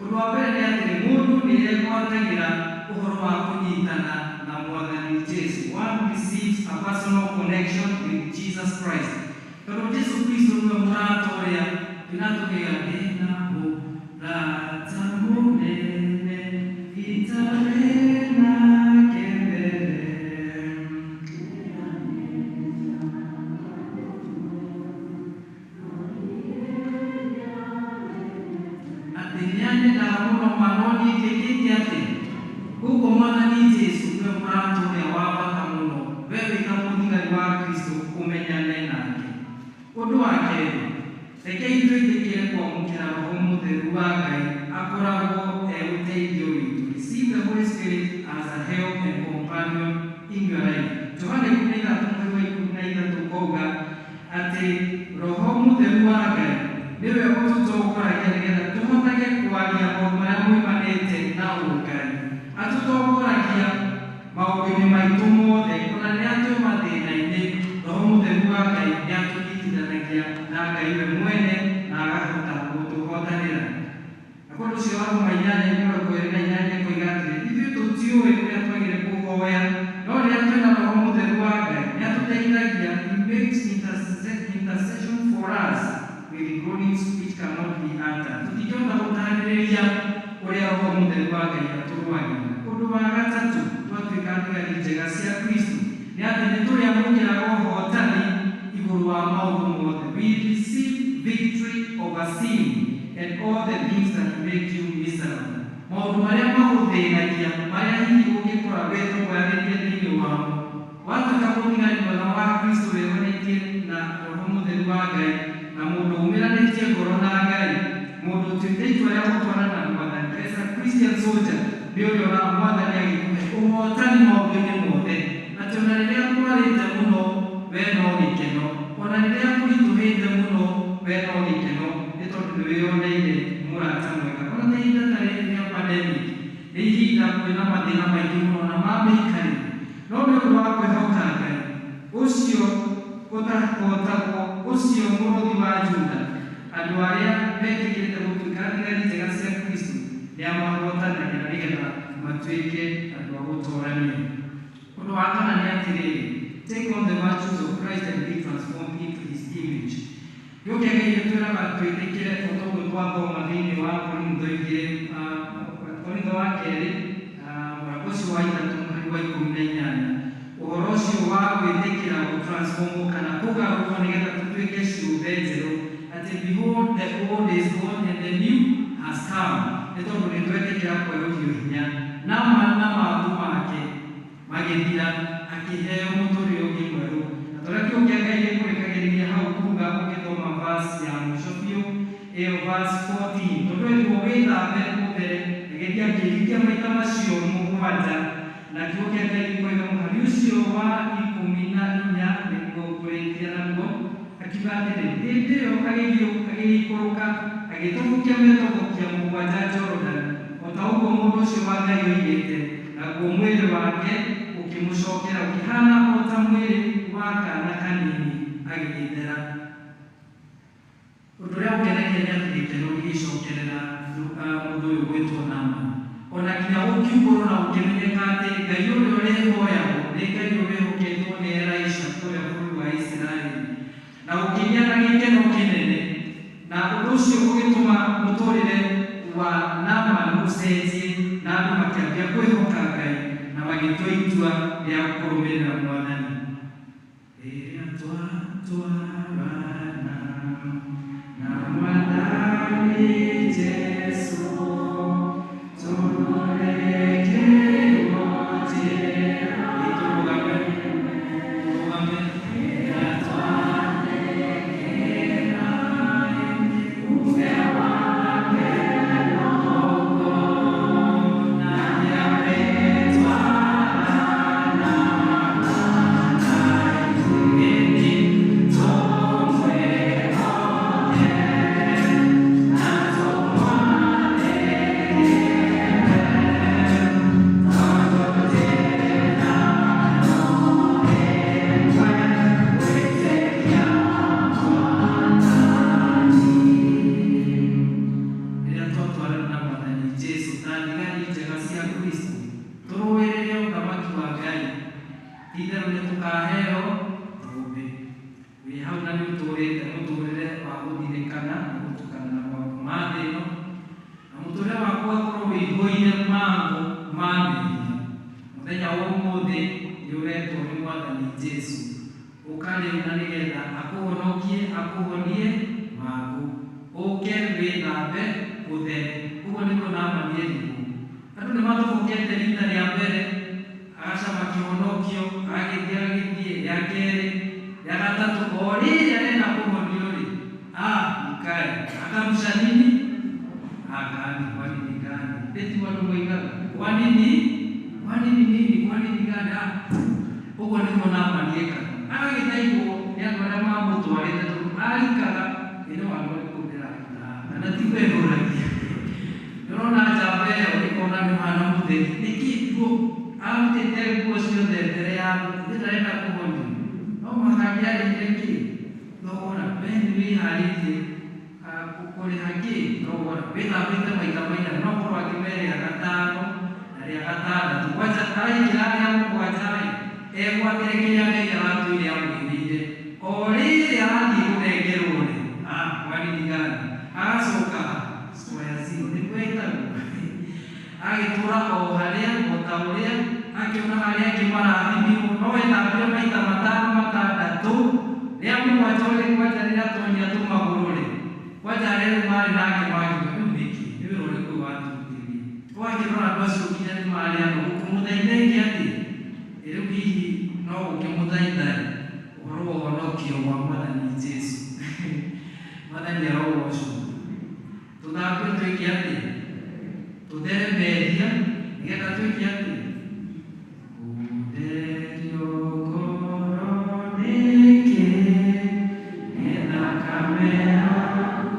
Ũndũ wa mbere nĩ atĩ mũndũ nĩ egwatagĩra ũhoro wa kũnyitana na Mwathani Jesu. One receives a personal connection with Jesus Christ, tondũ Jesu Kristo nĩwe mũrata ũrĩa twĩna, tũkĩga ndĩna mũrata mũnene itarĩ nake mbere. Atĩ nĩanyendaga mũno ma, no niĩ njĩkĩte atĩ koguo Mwathani Jesu nĩwe mũrata ũrĩa wa bata mũno we wĩ ta mũthigari wa Kristo ũmenyane nake. Ũndũ wa kerĩ, rekei twĩtĩkĩre kwamũkĩra Roho Mũtheru wa Ngai akoragwo e ũteithio witũ. Receive the Holy Spirit as a help and companion in your life. Johana 13 mweri wa 13 kauga atĩ Roho Mũtheru wa Ngai nĩwe ũtũtongoragia nĩgetha tũhotage kwaria maũndũ marĩa moimanĩte na ũngai. Atũtongoragia maũndũ-inĩ maitũ mothe, ona rĩrĩa twĩ mathĩna-inĩ, Roho Mũtheru wa Ngai nĩ atũnyitithanagia na Ngai we mwene na agahota gũtũhotanĩra. Na ũndũ ũcio wa Roma 8:28 koiga atĩrĩ, ithuĩ tũtiũĩ ũrĩa twagĩrĩire kũhoya, no rĩrĩa twĩna Roho Mũtheru wa Ngai nĩ atũteithagia. He makes intercession for us with groanings which cannot be uttered. Tũtingĩhota gũtarĩrĩria ũrĩa Roho Mũtheru wa Ngai atũrũagĩra. Ũndũ wa gatatũ, twatuĩka thigari njega cia Kristo nĩ atĩ nĩ tũrĩamũkĩraga ũhotani igũrũ wa maũndũ mothe. We receive victory over sin and all the things that make you miserable. Maũndũ marĩa magũthĩnagia, marĩa hihi ũngĩkora wĩtongoranĩtie thĩinĩ wamo, watuĩka mũthigari mwega wa Kristo wĩhonetie na Roho Mũtheru wa Ngai, na mũndũ umĩranĩtie ngoro na Ngai, mũndũ ũtuĩte itua rĩa gũtwarana na Mwathani as a Christian soldier, nĩ ũrĩona Mwathani agĩkũhe ũhotani maũndũ-inĩ mothe, atĩ ona rĩrĩa kwarĩte mũno we no gĩkeno, ona rĩrĩa kũritũhĩte mũno we no gĩkeno, nĩ tondũ nĩ wĩyoneire mũrata mwega. Ona ta ihinda ta rĩrĩ rĩa pandemic, nĩ ihinda kwĩna mathĩna maingĩ mũno na ma mĩikarĩre, no nĩ ũndũ wa kwĩhoka Ngai ũcio ũtahotagwo, ũcio mũrũthi wa Juda, andũ arĩa metĩkĩrĩte gũtuĩka thigari njega cia Kristo nĩ amahotanagĩra nĩgetha matuĩke andũ a gũtorania. Ũndũ wa kana nĩ atĩrĩrĩ, take on the virtues of Christ and be transformed into his image. Gĩũkĩ Ngai gĩtwĩraga twĩtĩkĩre o ta ũguo twathoma thĩinĩ wa Korintho igĩrĩ, Korintho wa kerĩ, mũrango ũcio wa 3 mũhari wa 18, ũhoro ũcio wa gwĩtĩkĩra gũtransformwo kana kũgarũrwo nĩgetha tũtuĩke ciũmbe njerũ, atĩ behold, the old is gone and the new has come, nĩ tondũ nĩ twetĩkĩra kwerũhio hinya. Naamani na maũndũ make magĩthira, akĩheo mũtũrĩre ũngĩ mwerũ. Na tũrĩa kiugo kĩa Ngai gĩkũrĩkagĩrĩria hau kuga, ũgĩthoma verse ya mũico biũ ĩyo, verse 14, tondũ ĩrĩgwo wĩthambe ũthere, agĩthiĩ akĩhingia maita macio mũgwanja. Na kiugo kĩa Ngai gĩkoiga mũhari ũcio wa 14 nĩguo ngũrĩkia naguo, akiuga atĩrĩ, hĩndĩ ĩyo agĩgĩikũrũka agĩtobokia mĩtobokia mũgwanja Jorodani, o ta ũguo mũndũ ũcio wa Ngai oigĩte, naguo mwĩrĩ wake ũkĩmũcokera ũkĩhana o ta mwĩrĩ wa kaana kanini, agĩgĩthera. Ũndũ ũrĩa ũngenagia nĩ atĩ gĩkeno gĩgĩcokerera mũndũ ũyũ gwĩtwo Naamani, ona nginya gũkiumbũrwo na gũkĩmenyeka atĩ Ngai ũrĩa ũrĩhoyagwo nĩ Ngai ũrĩhoketwo nĩ Elisha kũrĩa bũrũri wa Isiraeli, na gũkĩgĩa na gĩkeno kĩnene, na ũndũ ũcio ũgĩtũma mũtũrĩre wa Naamani ũcenjie, na andũ makĩambia kwĩhoka Ngai na magĩtua itua rĩa kũrũmĩrĩra Mwathani. Rĩrĩa twatwarana na Mwathani Jesu tũrekeirwo njĩra. Tũrũgame, tũrũgame. Rĩrĩa twathekera uge wake noguo, na nĩarĩtwarana. Ĩni. Ũka rĩu na nĩgetha akũhonokie akũhonie mangũ. Ũke wĩthambe ũthere. Ũguo nĩguo Naamani erirwo. Andũ nĩ matobokete rita rĩa mbere, agacama kĩhonokio, agagĩthiĩ agagĩthiĩ, rĩa kerĩ, rĩa gatatũ, o rĩrĩ arenda kũhonio rĩ, ah, ikae akarusha nini akani, kwa nini gani? Eti watu moigaga kwa nini, kwa nini nini, kwa nini gani? Ah, ũguo nĩguo Naamani ekaga. Agagĩthaithwo nĩ andũ arĩa mamũtwarĩte tondũ arikaga ĩno andũ arĩkũ ndĩraruta kana ti kwĩhũragia. Nĩũrona njamba ĩyo ĩkona nĩ ũhana mũtheri, nĩkĩ nguo arutĩte nguo ciothe mbere ya andũ, ithe ndarenda kũhonio, no mũhaka angĩarĩhire kĩ thogora. We nĩ wĩharĩirie kũrĩha kĩ thogora, wĩthambĩte maita maigana, no korwo angĩ me rĩa gatano na rĩa gatandatũ, kwanja araingĩra rĩa mũgwanja rĩ, egwatĩre kĩrĩa Ngai aratwĩre amwĩrĩire. O rĩrĩ arathiĩ kũnengerwo rĩ, ah, kwa nini gani? Agacoka square zero, nĩguo ĩtagwo. Agĩtũra o harĩa o ta ũrĩa akĩona harĩa angĩ marathimirwo, no ethambire maita matano matandatũ, rĩa mũgwanja ũrĩ kwanja rĩrĩa tonya tũmagũrũ rĩ, kwanja arĩa rĩu marĩ nake makiuga rĩu nĩkĩ, nĩ wĩra ũrĩkũ ũyũ watũrutĩire? Wakĩrora andũ acio nginya nĩ marĩ anogu, kũmũthaitha ĩngĩ atĩ rĩu hihi no gũkĩmũthaitha ũhoro wa ũhonokio wa Mwathani Jesũ. Mwathani arogocwo. Tũthambio twĩke atĩa? Tũthere mehia nĩgetha twĩke atĩa? Gũtherio ngoro nĩkĩ nĩ thakame yaku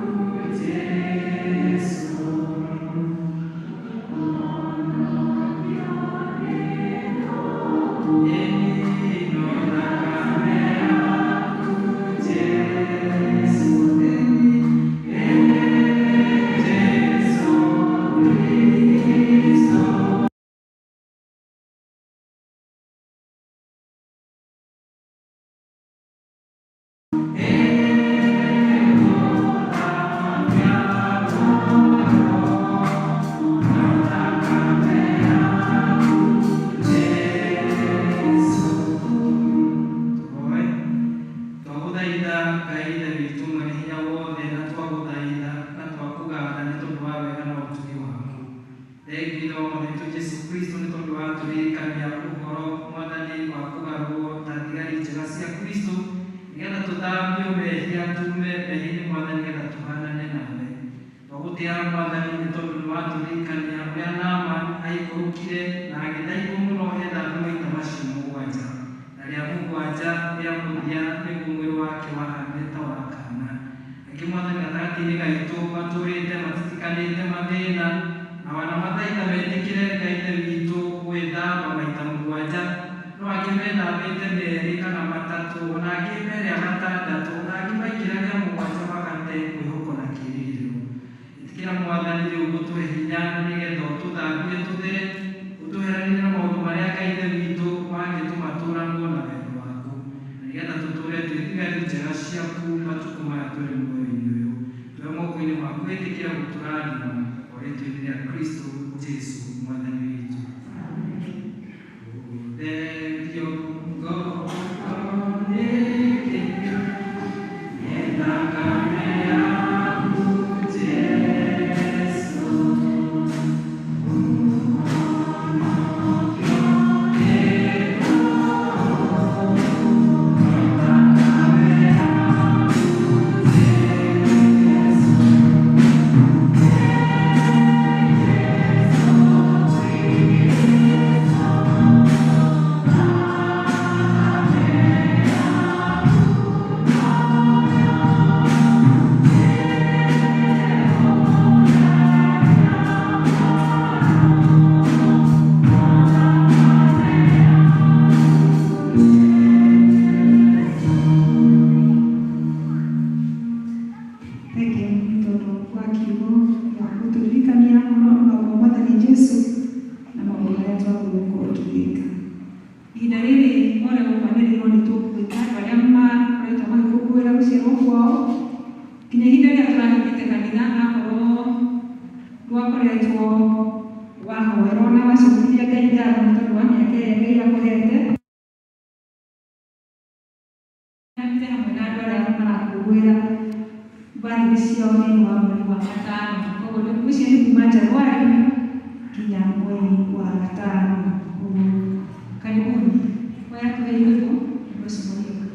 Jesũ. Ĩni no thakame yaku Jesũ. Ĩni Jesũ Kristo. Tũhoe. Twagũthaitha Ngai Ithe witũ mwene hinya wothe, na twagũthaitha na twakũgatha nĩ tondũ wa wega na ũtugi waku. Thengiũ Ithe wa Mwathani witũ Jesũ Kristo nĩ tondũ wa tũririkania ũhoro Mwathani wa kũgarũrwo ta thigari njega cia Kristo, nĩgetha tũthambio mehia tume mehia-inĩ Mwathani, nĩgetha tũhanane nawe. Twagũtĩaga Mwathani nĩ tondũ nĩ watũririkania ũrĩa Naamani aikũrũkire na agĩthaithwo mũno ethambe maita macio mũgwanja, na rĩa mũgwanja rĩa mũthia nĩguo mwĩrĩ wake wahanire ta wa kana. Angĩ Mwathani gatagatĩ-inĩ gaitũ matũrĩte matitikanĩte mathĩna, na wanamathaitha metĩkĩre Ngai Ithe witũ gwĩthamba maita mũgwanja, no angĩ methambĩte merĩ kana matatũ, ona angĩ me rĩa gatandatũ, ona angĩ maingĩra rĩa mũgwanja magate mwĩhoko na kĩĩrĩgĩrĩro. Ĩtĩkĩra Mwathani rĩu gũtũhe hinya na nĩgetha ũtũthambie tũthere, ũtũheranie na maũndũ marĩa Ngai Ithe witũ mangĩtũma tũranwo na wendo waku, na nĩgetha tũtũre twĩ thigari njega ciaku matukũ maya tũrĩ muoyo-inĩ ũyũ. Tũhe moko-inĩ maku, ĩtĩkĩra gũtũrathima o rĩtwa-inĩ rĩa Kristo Jesũ Mwathani witũ. Gũtherio ngoro nĩkĩ nĩ thakame yaku Jesũ. Thengiũ nĩ tondũ wa kiugo gĩa gũtũririkania ũhoro wa Mwathani Jesũ na maũndũ marĩa twagĩrĩirwo gũkorwo tũgĩka. Ihinda rĩrĩ o ũrĩa gũkwanĩrĩirwo nĩ tũgwĩta andũ arĩa makoretwo magĩkũngũĩra gũciarwo kwao nginya ihinda rĩrĩa tũrahingĩte kanitha, akorwo ndwakoretwo wahoerwo na wacokeria Ngai ngatho nĩ tondũ wa mĩaka ĩrĩa Ngai akũhete. Magĩkũngũĩra birthday ciao thĩinĩ wa mweri wa gatano. Koguo ũcio nĩ kuma Januari nginya mweri wa gatano. Koguo karibuni. Kwaya tũhe rwĩmbo ũndũ ũcio mũgĩũka.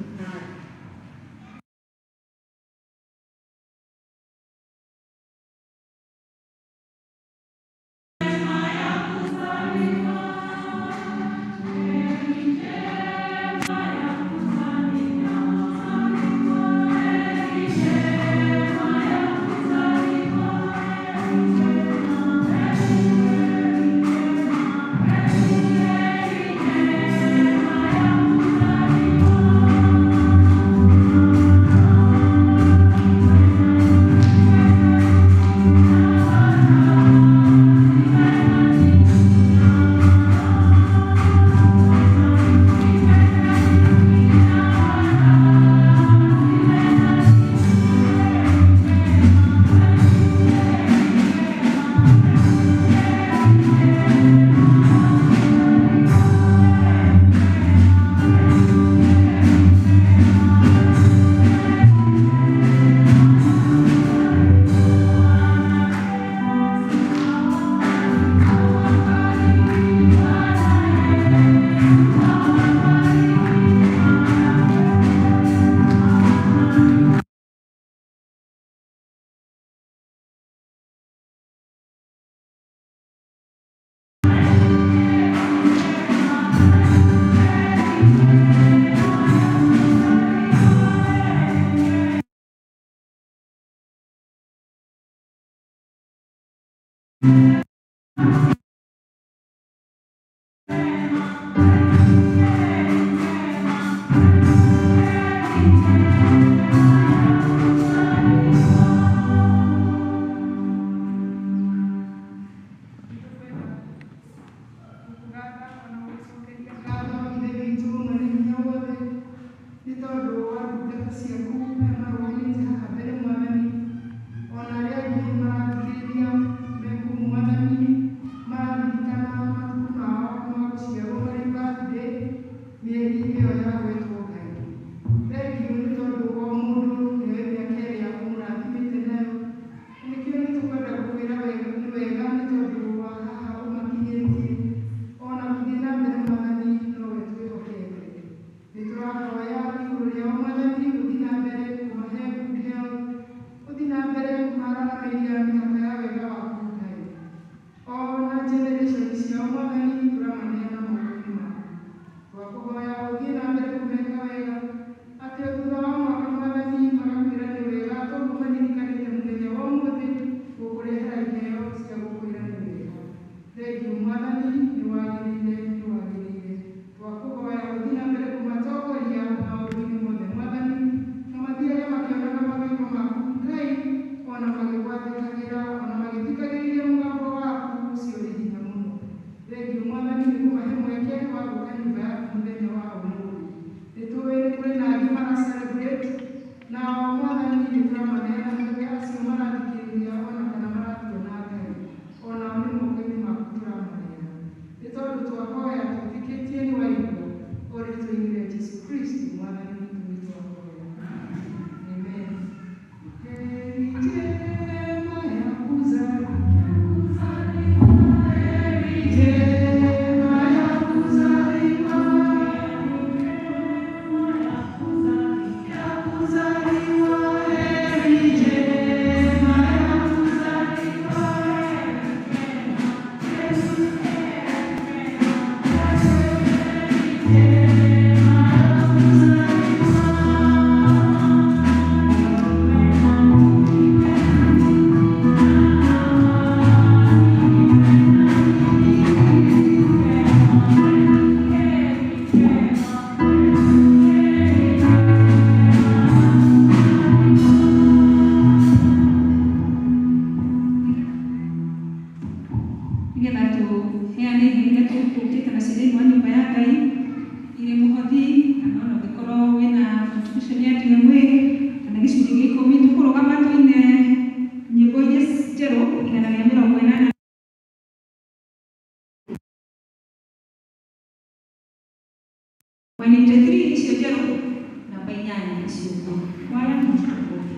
8 ciũkwo. Kwaya mũtũkũke.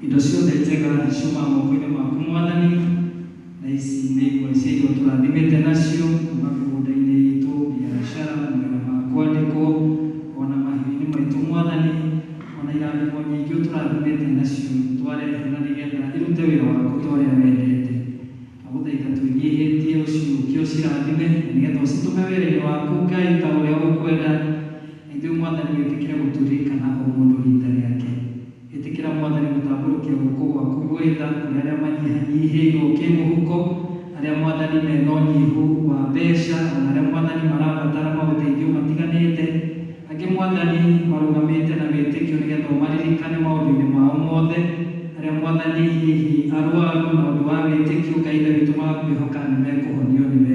Indo ciothe njega ciumaga moko-inĩ maku Mwathani, na ici nĩ imwe cia indo tũrathimĩte nacio kuma mĩgũnda-inĩ itũ, biacara, mawĩra ma kwandĩkwo, ona mahiũ-inĩ maitũ Mwathani, ona irathimo nyingĩ ũtũrathimĩte nacio twarehe na nĩgetha irute wĩra waku ta ũrĩa wendete. Twagũthaitha twĩnyihĩtie ũciũkie ũcirathime na nĩgetha ũcitũme wĩra-inĩ waku Ngai ta ũrĩa ũkwenda. Na ithuĩ Mwathani wĩtĩkĩre gũtũririkana o mũndũ rita rĩake. Ĩtĩkĩra Mwathani gũtambũrũkia guoko gwaku gwĩtha kũrĩ arĩa manyihanyihĩirwo kĩmũhuko, arĩa Mwathani mena ũnyihu wa mbeca, ona arĩa Mwathani marabatara maũteithio matiganĩte. Angĩ Mwathani marũgamĩte na wĩtĩkio nĩgetha ũmaririkane maũndũ-inĩ mao mothe. Arĩa Mwathani hihi arwaru na ũndũ wa wĩtĩkio Ngai Ithe witũ magakwĩhoka nĩ mekũhonio nĩwe.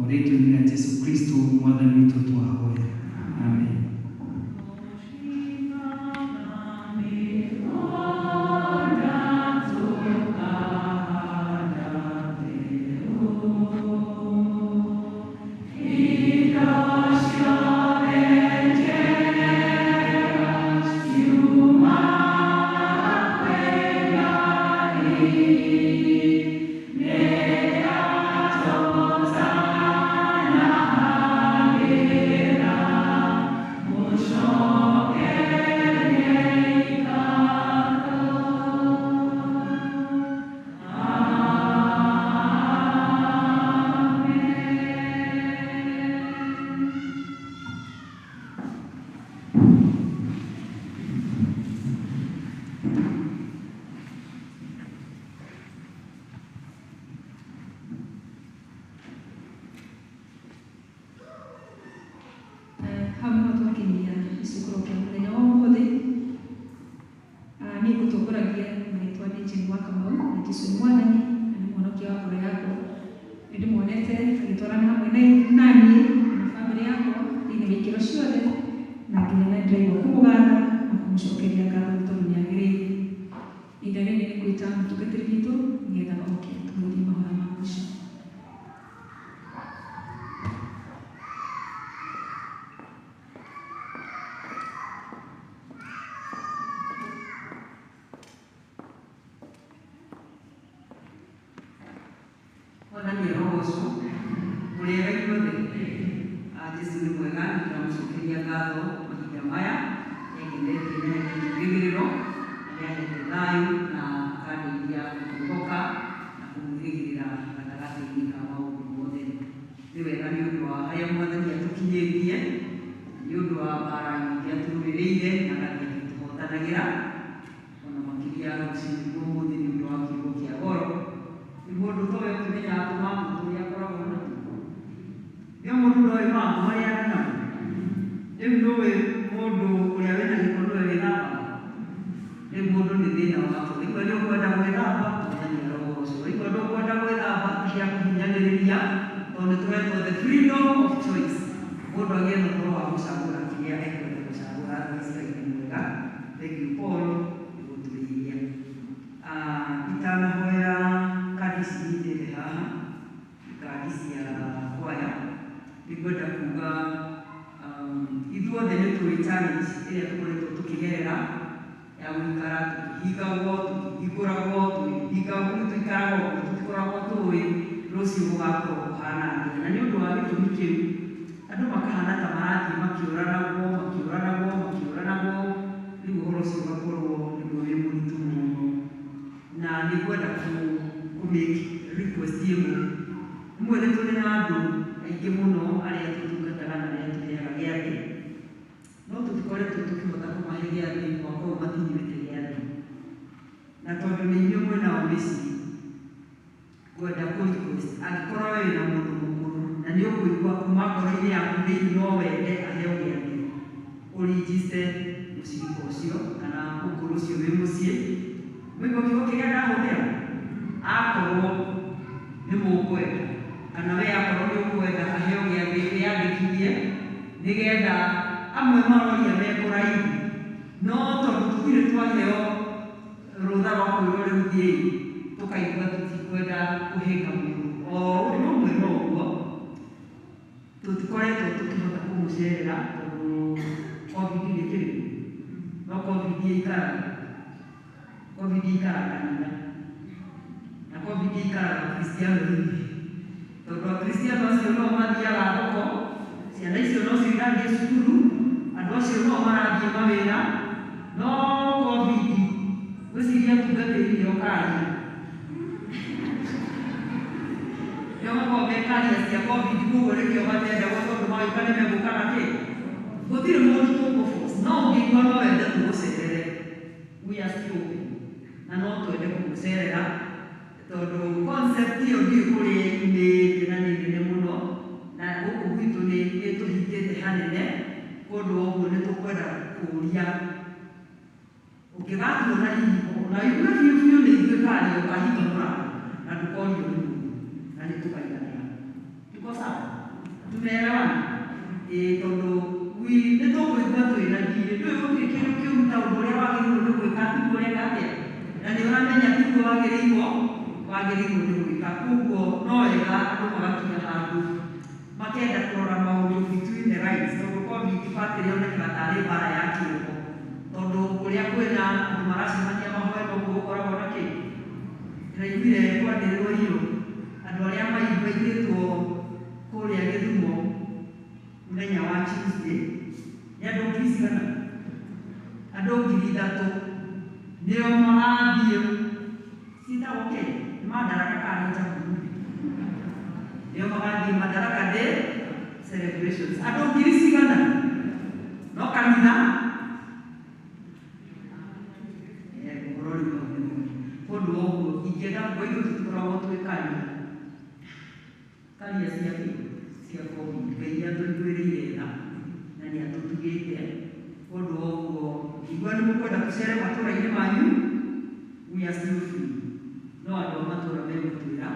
Rĩtwa-inĩ rĩa Jesu Kristo mwathani witũ twahoya, amen. Hau nĩho twakinyia gĩcukũro kĩa mũthenya wa ũmũthĩ. Niĩ ngũtongoragia marĩtwa nĩ Jane wa Kamau, na Jesu nĩ mwathani na nĩ mũhonokia wa ngoro yakwa. Nĩ ndĩmuonete agĩtwarana hamwe na niĩ na bamĩrĩ yakwa thĩinĩ wa ikĩro ciothe, na nginya na ndĩraigua kũmũgatha na kũmũcokeria ngatho nĩ tondũ nĩ agĩrĩire. Ihinda rĩrĩ nĩ ngwĩta mũtungatĩri witũ nĩgetha oke atũhũthie mahoya ma mũico. Mwathani arogocwo. Mũrĩega inyuothe. Jesu nĩ mwega, nĩ tũramũcokeria ngatho mahinda maya. Nĩangenetie, nĩahete kĩĩrĩgĩrĩro, nĩahete thayũ na akandeithia kũmwĩhoka na kũmwĩrĩgĩrĩra gatagatĩ-inĩ ka maũndũ mothe. Nĩ wega nĩ ũndũ wa harĩa Mwathani atũkinyĩtie, nĩ ũndũ wa mbara nyingĩ atũrũĩrĩire na agathiĩ agĩtũhotanagĩra, ona makĩria rũcinĩ rwa ũmũthĩ nĩ ũndũ wa kiugo kĩa goro. Nĩ mũndũ towe ũkĩmenya tũmamũ tũrĩa akoragwo natuo. Nĩ mũndũ ndoĩ mamũ marĩa arĩ namo. Rĩu nĩũĩ mũndũ ũrĩa wĩna gĩko nĩwe wĩthambaga. Rĩu mũndũ nĩ thĩna wake. Waigua nĩ ũkwenda gwĩthamba, Mwathani arogocwo. Waigua ndũkwenda gwĩthamba, ti tondũ nĩ tũhetwo the freedom of choice. Mũndũ agĩe na ũhoro wa gũcagũra kĩrĩa ekwenda gũcagũra. Otherwise Ngai nĩ mwega. Thank you Paul nĩ gũtũrĩithia. Itanahoera kandi ici nyitĩte haha, kandi cia kwaya, nĩ ngwenda kuga ithuothe nĩ tũĩ challenge ĩrĩa tũkoretwo tũkĩgerera ya gũikara tũkĩhingagwo, tũkĩhingũragwo, tũkĩhingagwo, rĩu tũikaraga ũguo tũtikoragwo tũĩ rũciũ gũgakorwo kũhana atĩa. Na nĩ ũndũ wa gĩtũmi kĩu andũ makahana ta marathiĩ makĩũranagwo, makĩũranagwo, makĩũranagwo, rĩu ũhoro ũcio ũgakorwo rĩmwe wĩ mũritũ mũno. Na nĩ ngwenda kũ make request ĩmwe. Rĩmwe nĩ tũrĩ na andũ aingĩ mũno arĩa tũtungataga na arĩa tũheaga gĩathĩ, no tũtikoretwo tũkĩhota kũmahe gĩathĩ mwaka ũyũ matinyuĩte gĩathĩ. Na tondũ nĩ inyuĩ mwĩnao mĩciĩ, ngwenda kũ request angĩkorwo we wĩna mũndũ mũkũrũ na nĩ ũkũigua kuma ngoro-inĩ yaku thĩinĩ no wende aheo gĩathĩ, ũrinjiste mũcirika ũcio kana mũkũrũ ũcio wĩ mũciĩ. Mũigua kiugo kĩrĩa ndahũthĩra, akorwo nĩ mũkwenda kana we akorwo nĩ ũkwenda aheo gĩathĩ, wĩyandĩkithie nĩgetha amwe maroria me kũraihu, no tondũ tũtirĩ twaheo rũtha rwa kwĩrwo rĩu thiĩi, tũkaigua tũtikwenda kũhĩnga mũndũ. O ũndũ ũmwe no ũguo tũtikoretwo tũkĩhota kũmũcerera tondũ COVID nĩ kĩrĩ, no COVID ĩikaraga, COVID ĩikaraga kanitha na COVID ĩikaraga Kristiano-inĩ, tondũ akristiano acio no mathiaga thoko, ciana icio nocio irathiĩ cukuru, andũ acio no marathiĩ mawĩra, no COVID gwĩciria atungatĩri nĩo karia, nĩo makoragwo me karia cia COVID, koguo nĩkĩo matendagwo tondũ magĩũka nĩ megũka na kĩ, gũtirĩ mũndũ tũkũ force, no ũngĩigua no wende tũgũcerere, we are still open na no twende kũgũcerera tondũ concept ĩyo ndiũĩ kũrĩa yumĩte na nĩ nene mũno, na gũkũ gwitũ nĩ ĩtũhingĩte hanene, kũndũ ũguo nĩ tũkwenda kũũria ũngĩgatuona hihi na ũigue biũ biũ nĩ ithuĩ karia, ũkahinga mũrango na ndũkorio nĩ mũndũ na nĩ tũkaiganĩra. Tuko sawa? Tunaelewana? Tondu nĩ tũkũigua twĩna thiirĩ, ndũĩ gũtirĩ kĩndũ kĩũru ta ũndũ ũrĩa wagĩrĩirwo nĩ gwĩka tiguo ũreka atĩa, na nĩ ũramenya tiguo wagĩrĩirwo nĩ gwĩka. Koguo no wega andũ magakinya handũ makenda kũrora maũndũ between the lines, tondũ COVID batĩrĩ yonekaga tarĩ mbara ya kĩroho, tondũ kũrĩa kwĩna andũ maracemania mahoe noguo gũkoragwo na kĩ. Ndĩraiguire kwanĩrĩrwo iyo andũ arĩa mainvaitĩtwo kũrĩa Gĩthumo mũthenya wa Tuesday nĩ andũ ngiri cigana? Andũ 3,000 nĩo magathiĩ ciĩtagwo kĩ? Nĩ Madaraka kana nĩ Jamhuri? Nĩo magathiĩ Madaraka Day celebrations. Andũ ngiri cigana? No kanitha ũhoro rĩu hau nĩ mũnene. Ũndũ wa ũguo ingĩenda kuga ithuĩ tũtikoragwo twĩ karia karia cia kĩ cia COVID. Ngai nĩ atũiguĩrĩire tha na nĩ atũtugĩte. Ũndũ wa ũguo ingĩigua nĩ mũkwenda tũcere matũra-inĩ manyu, we are still free. No andũ a matũra megũtwĩra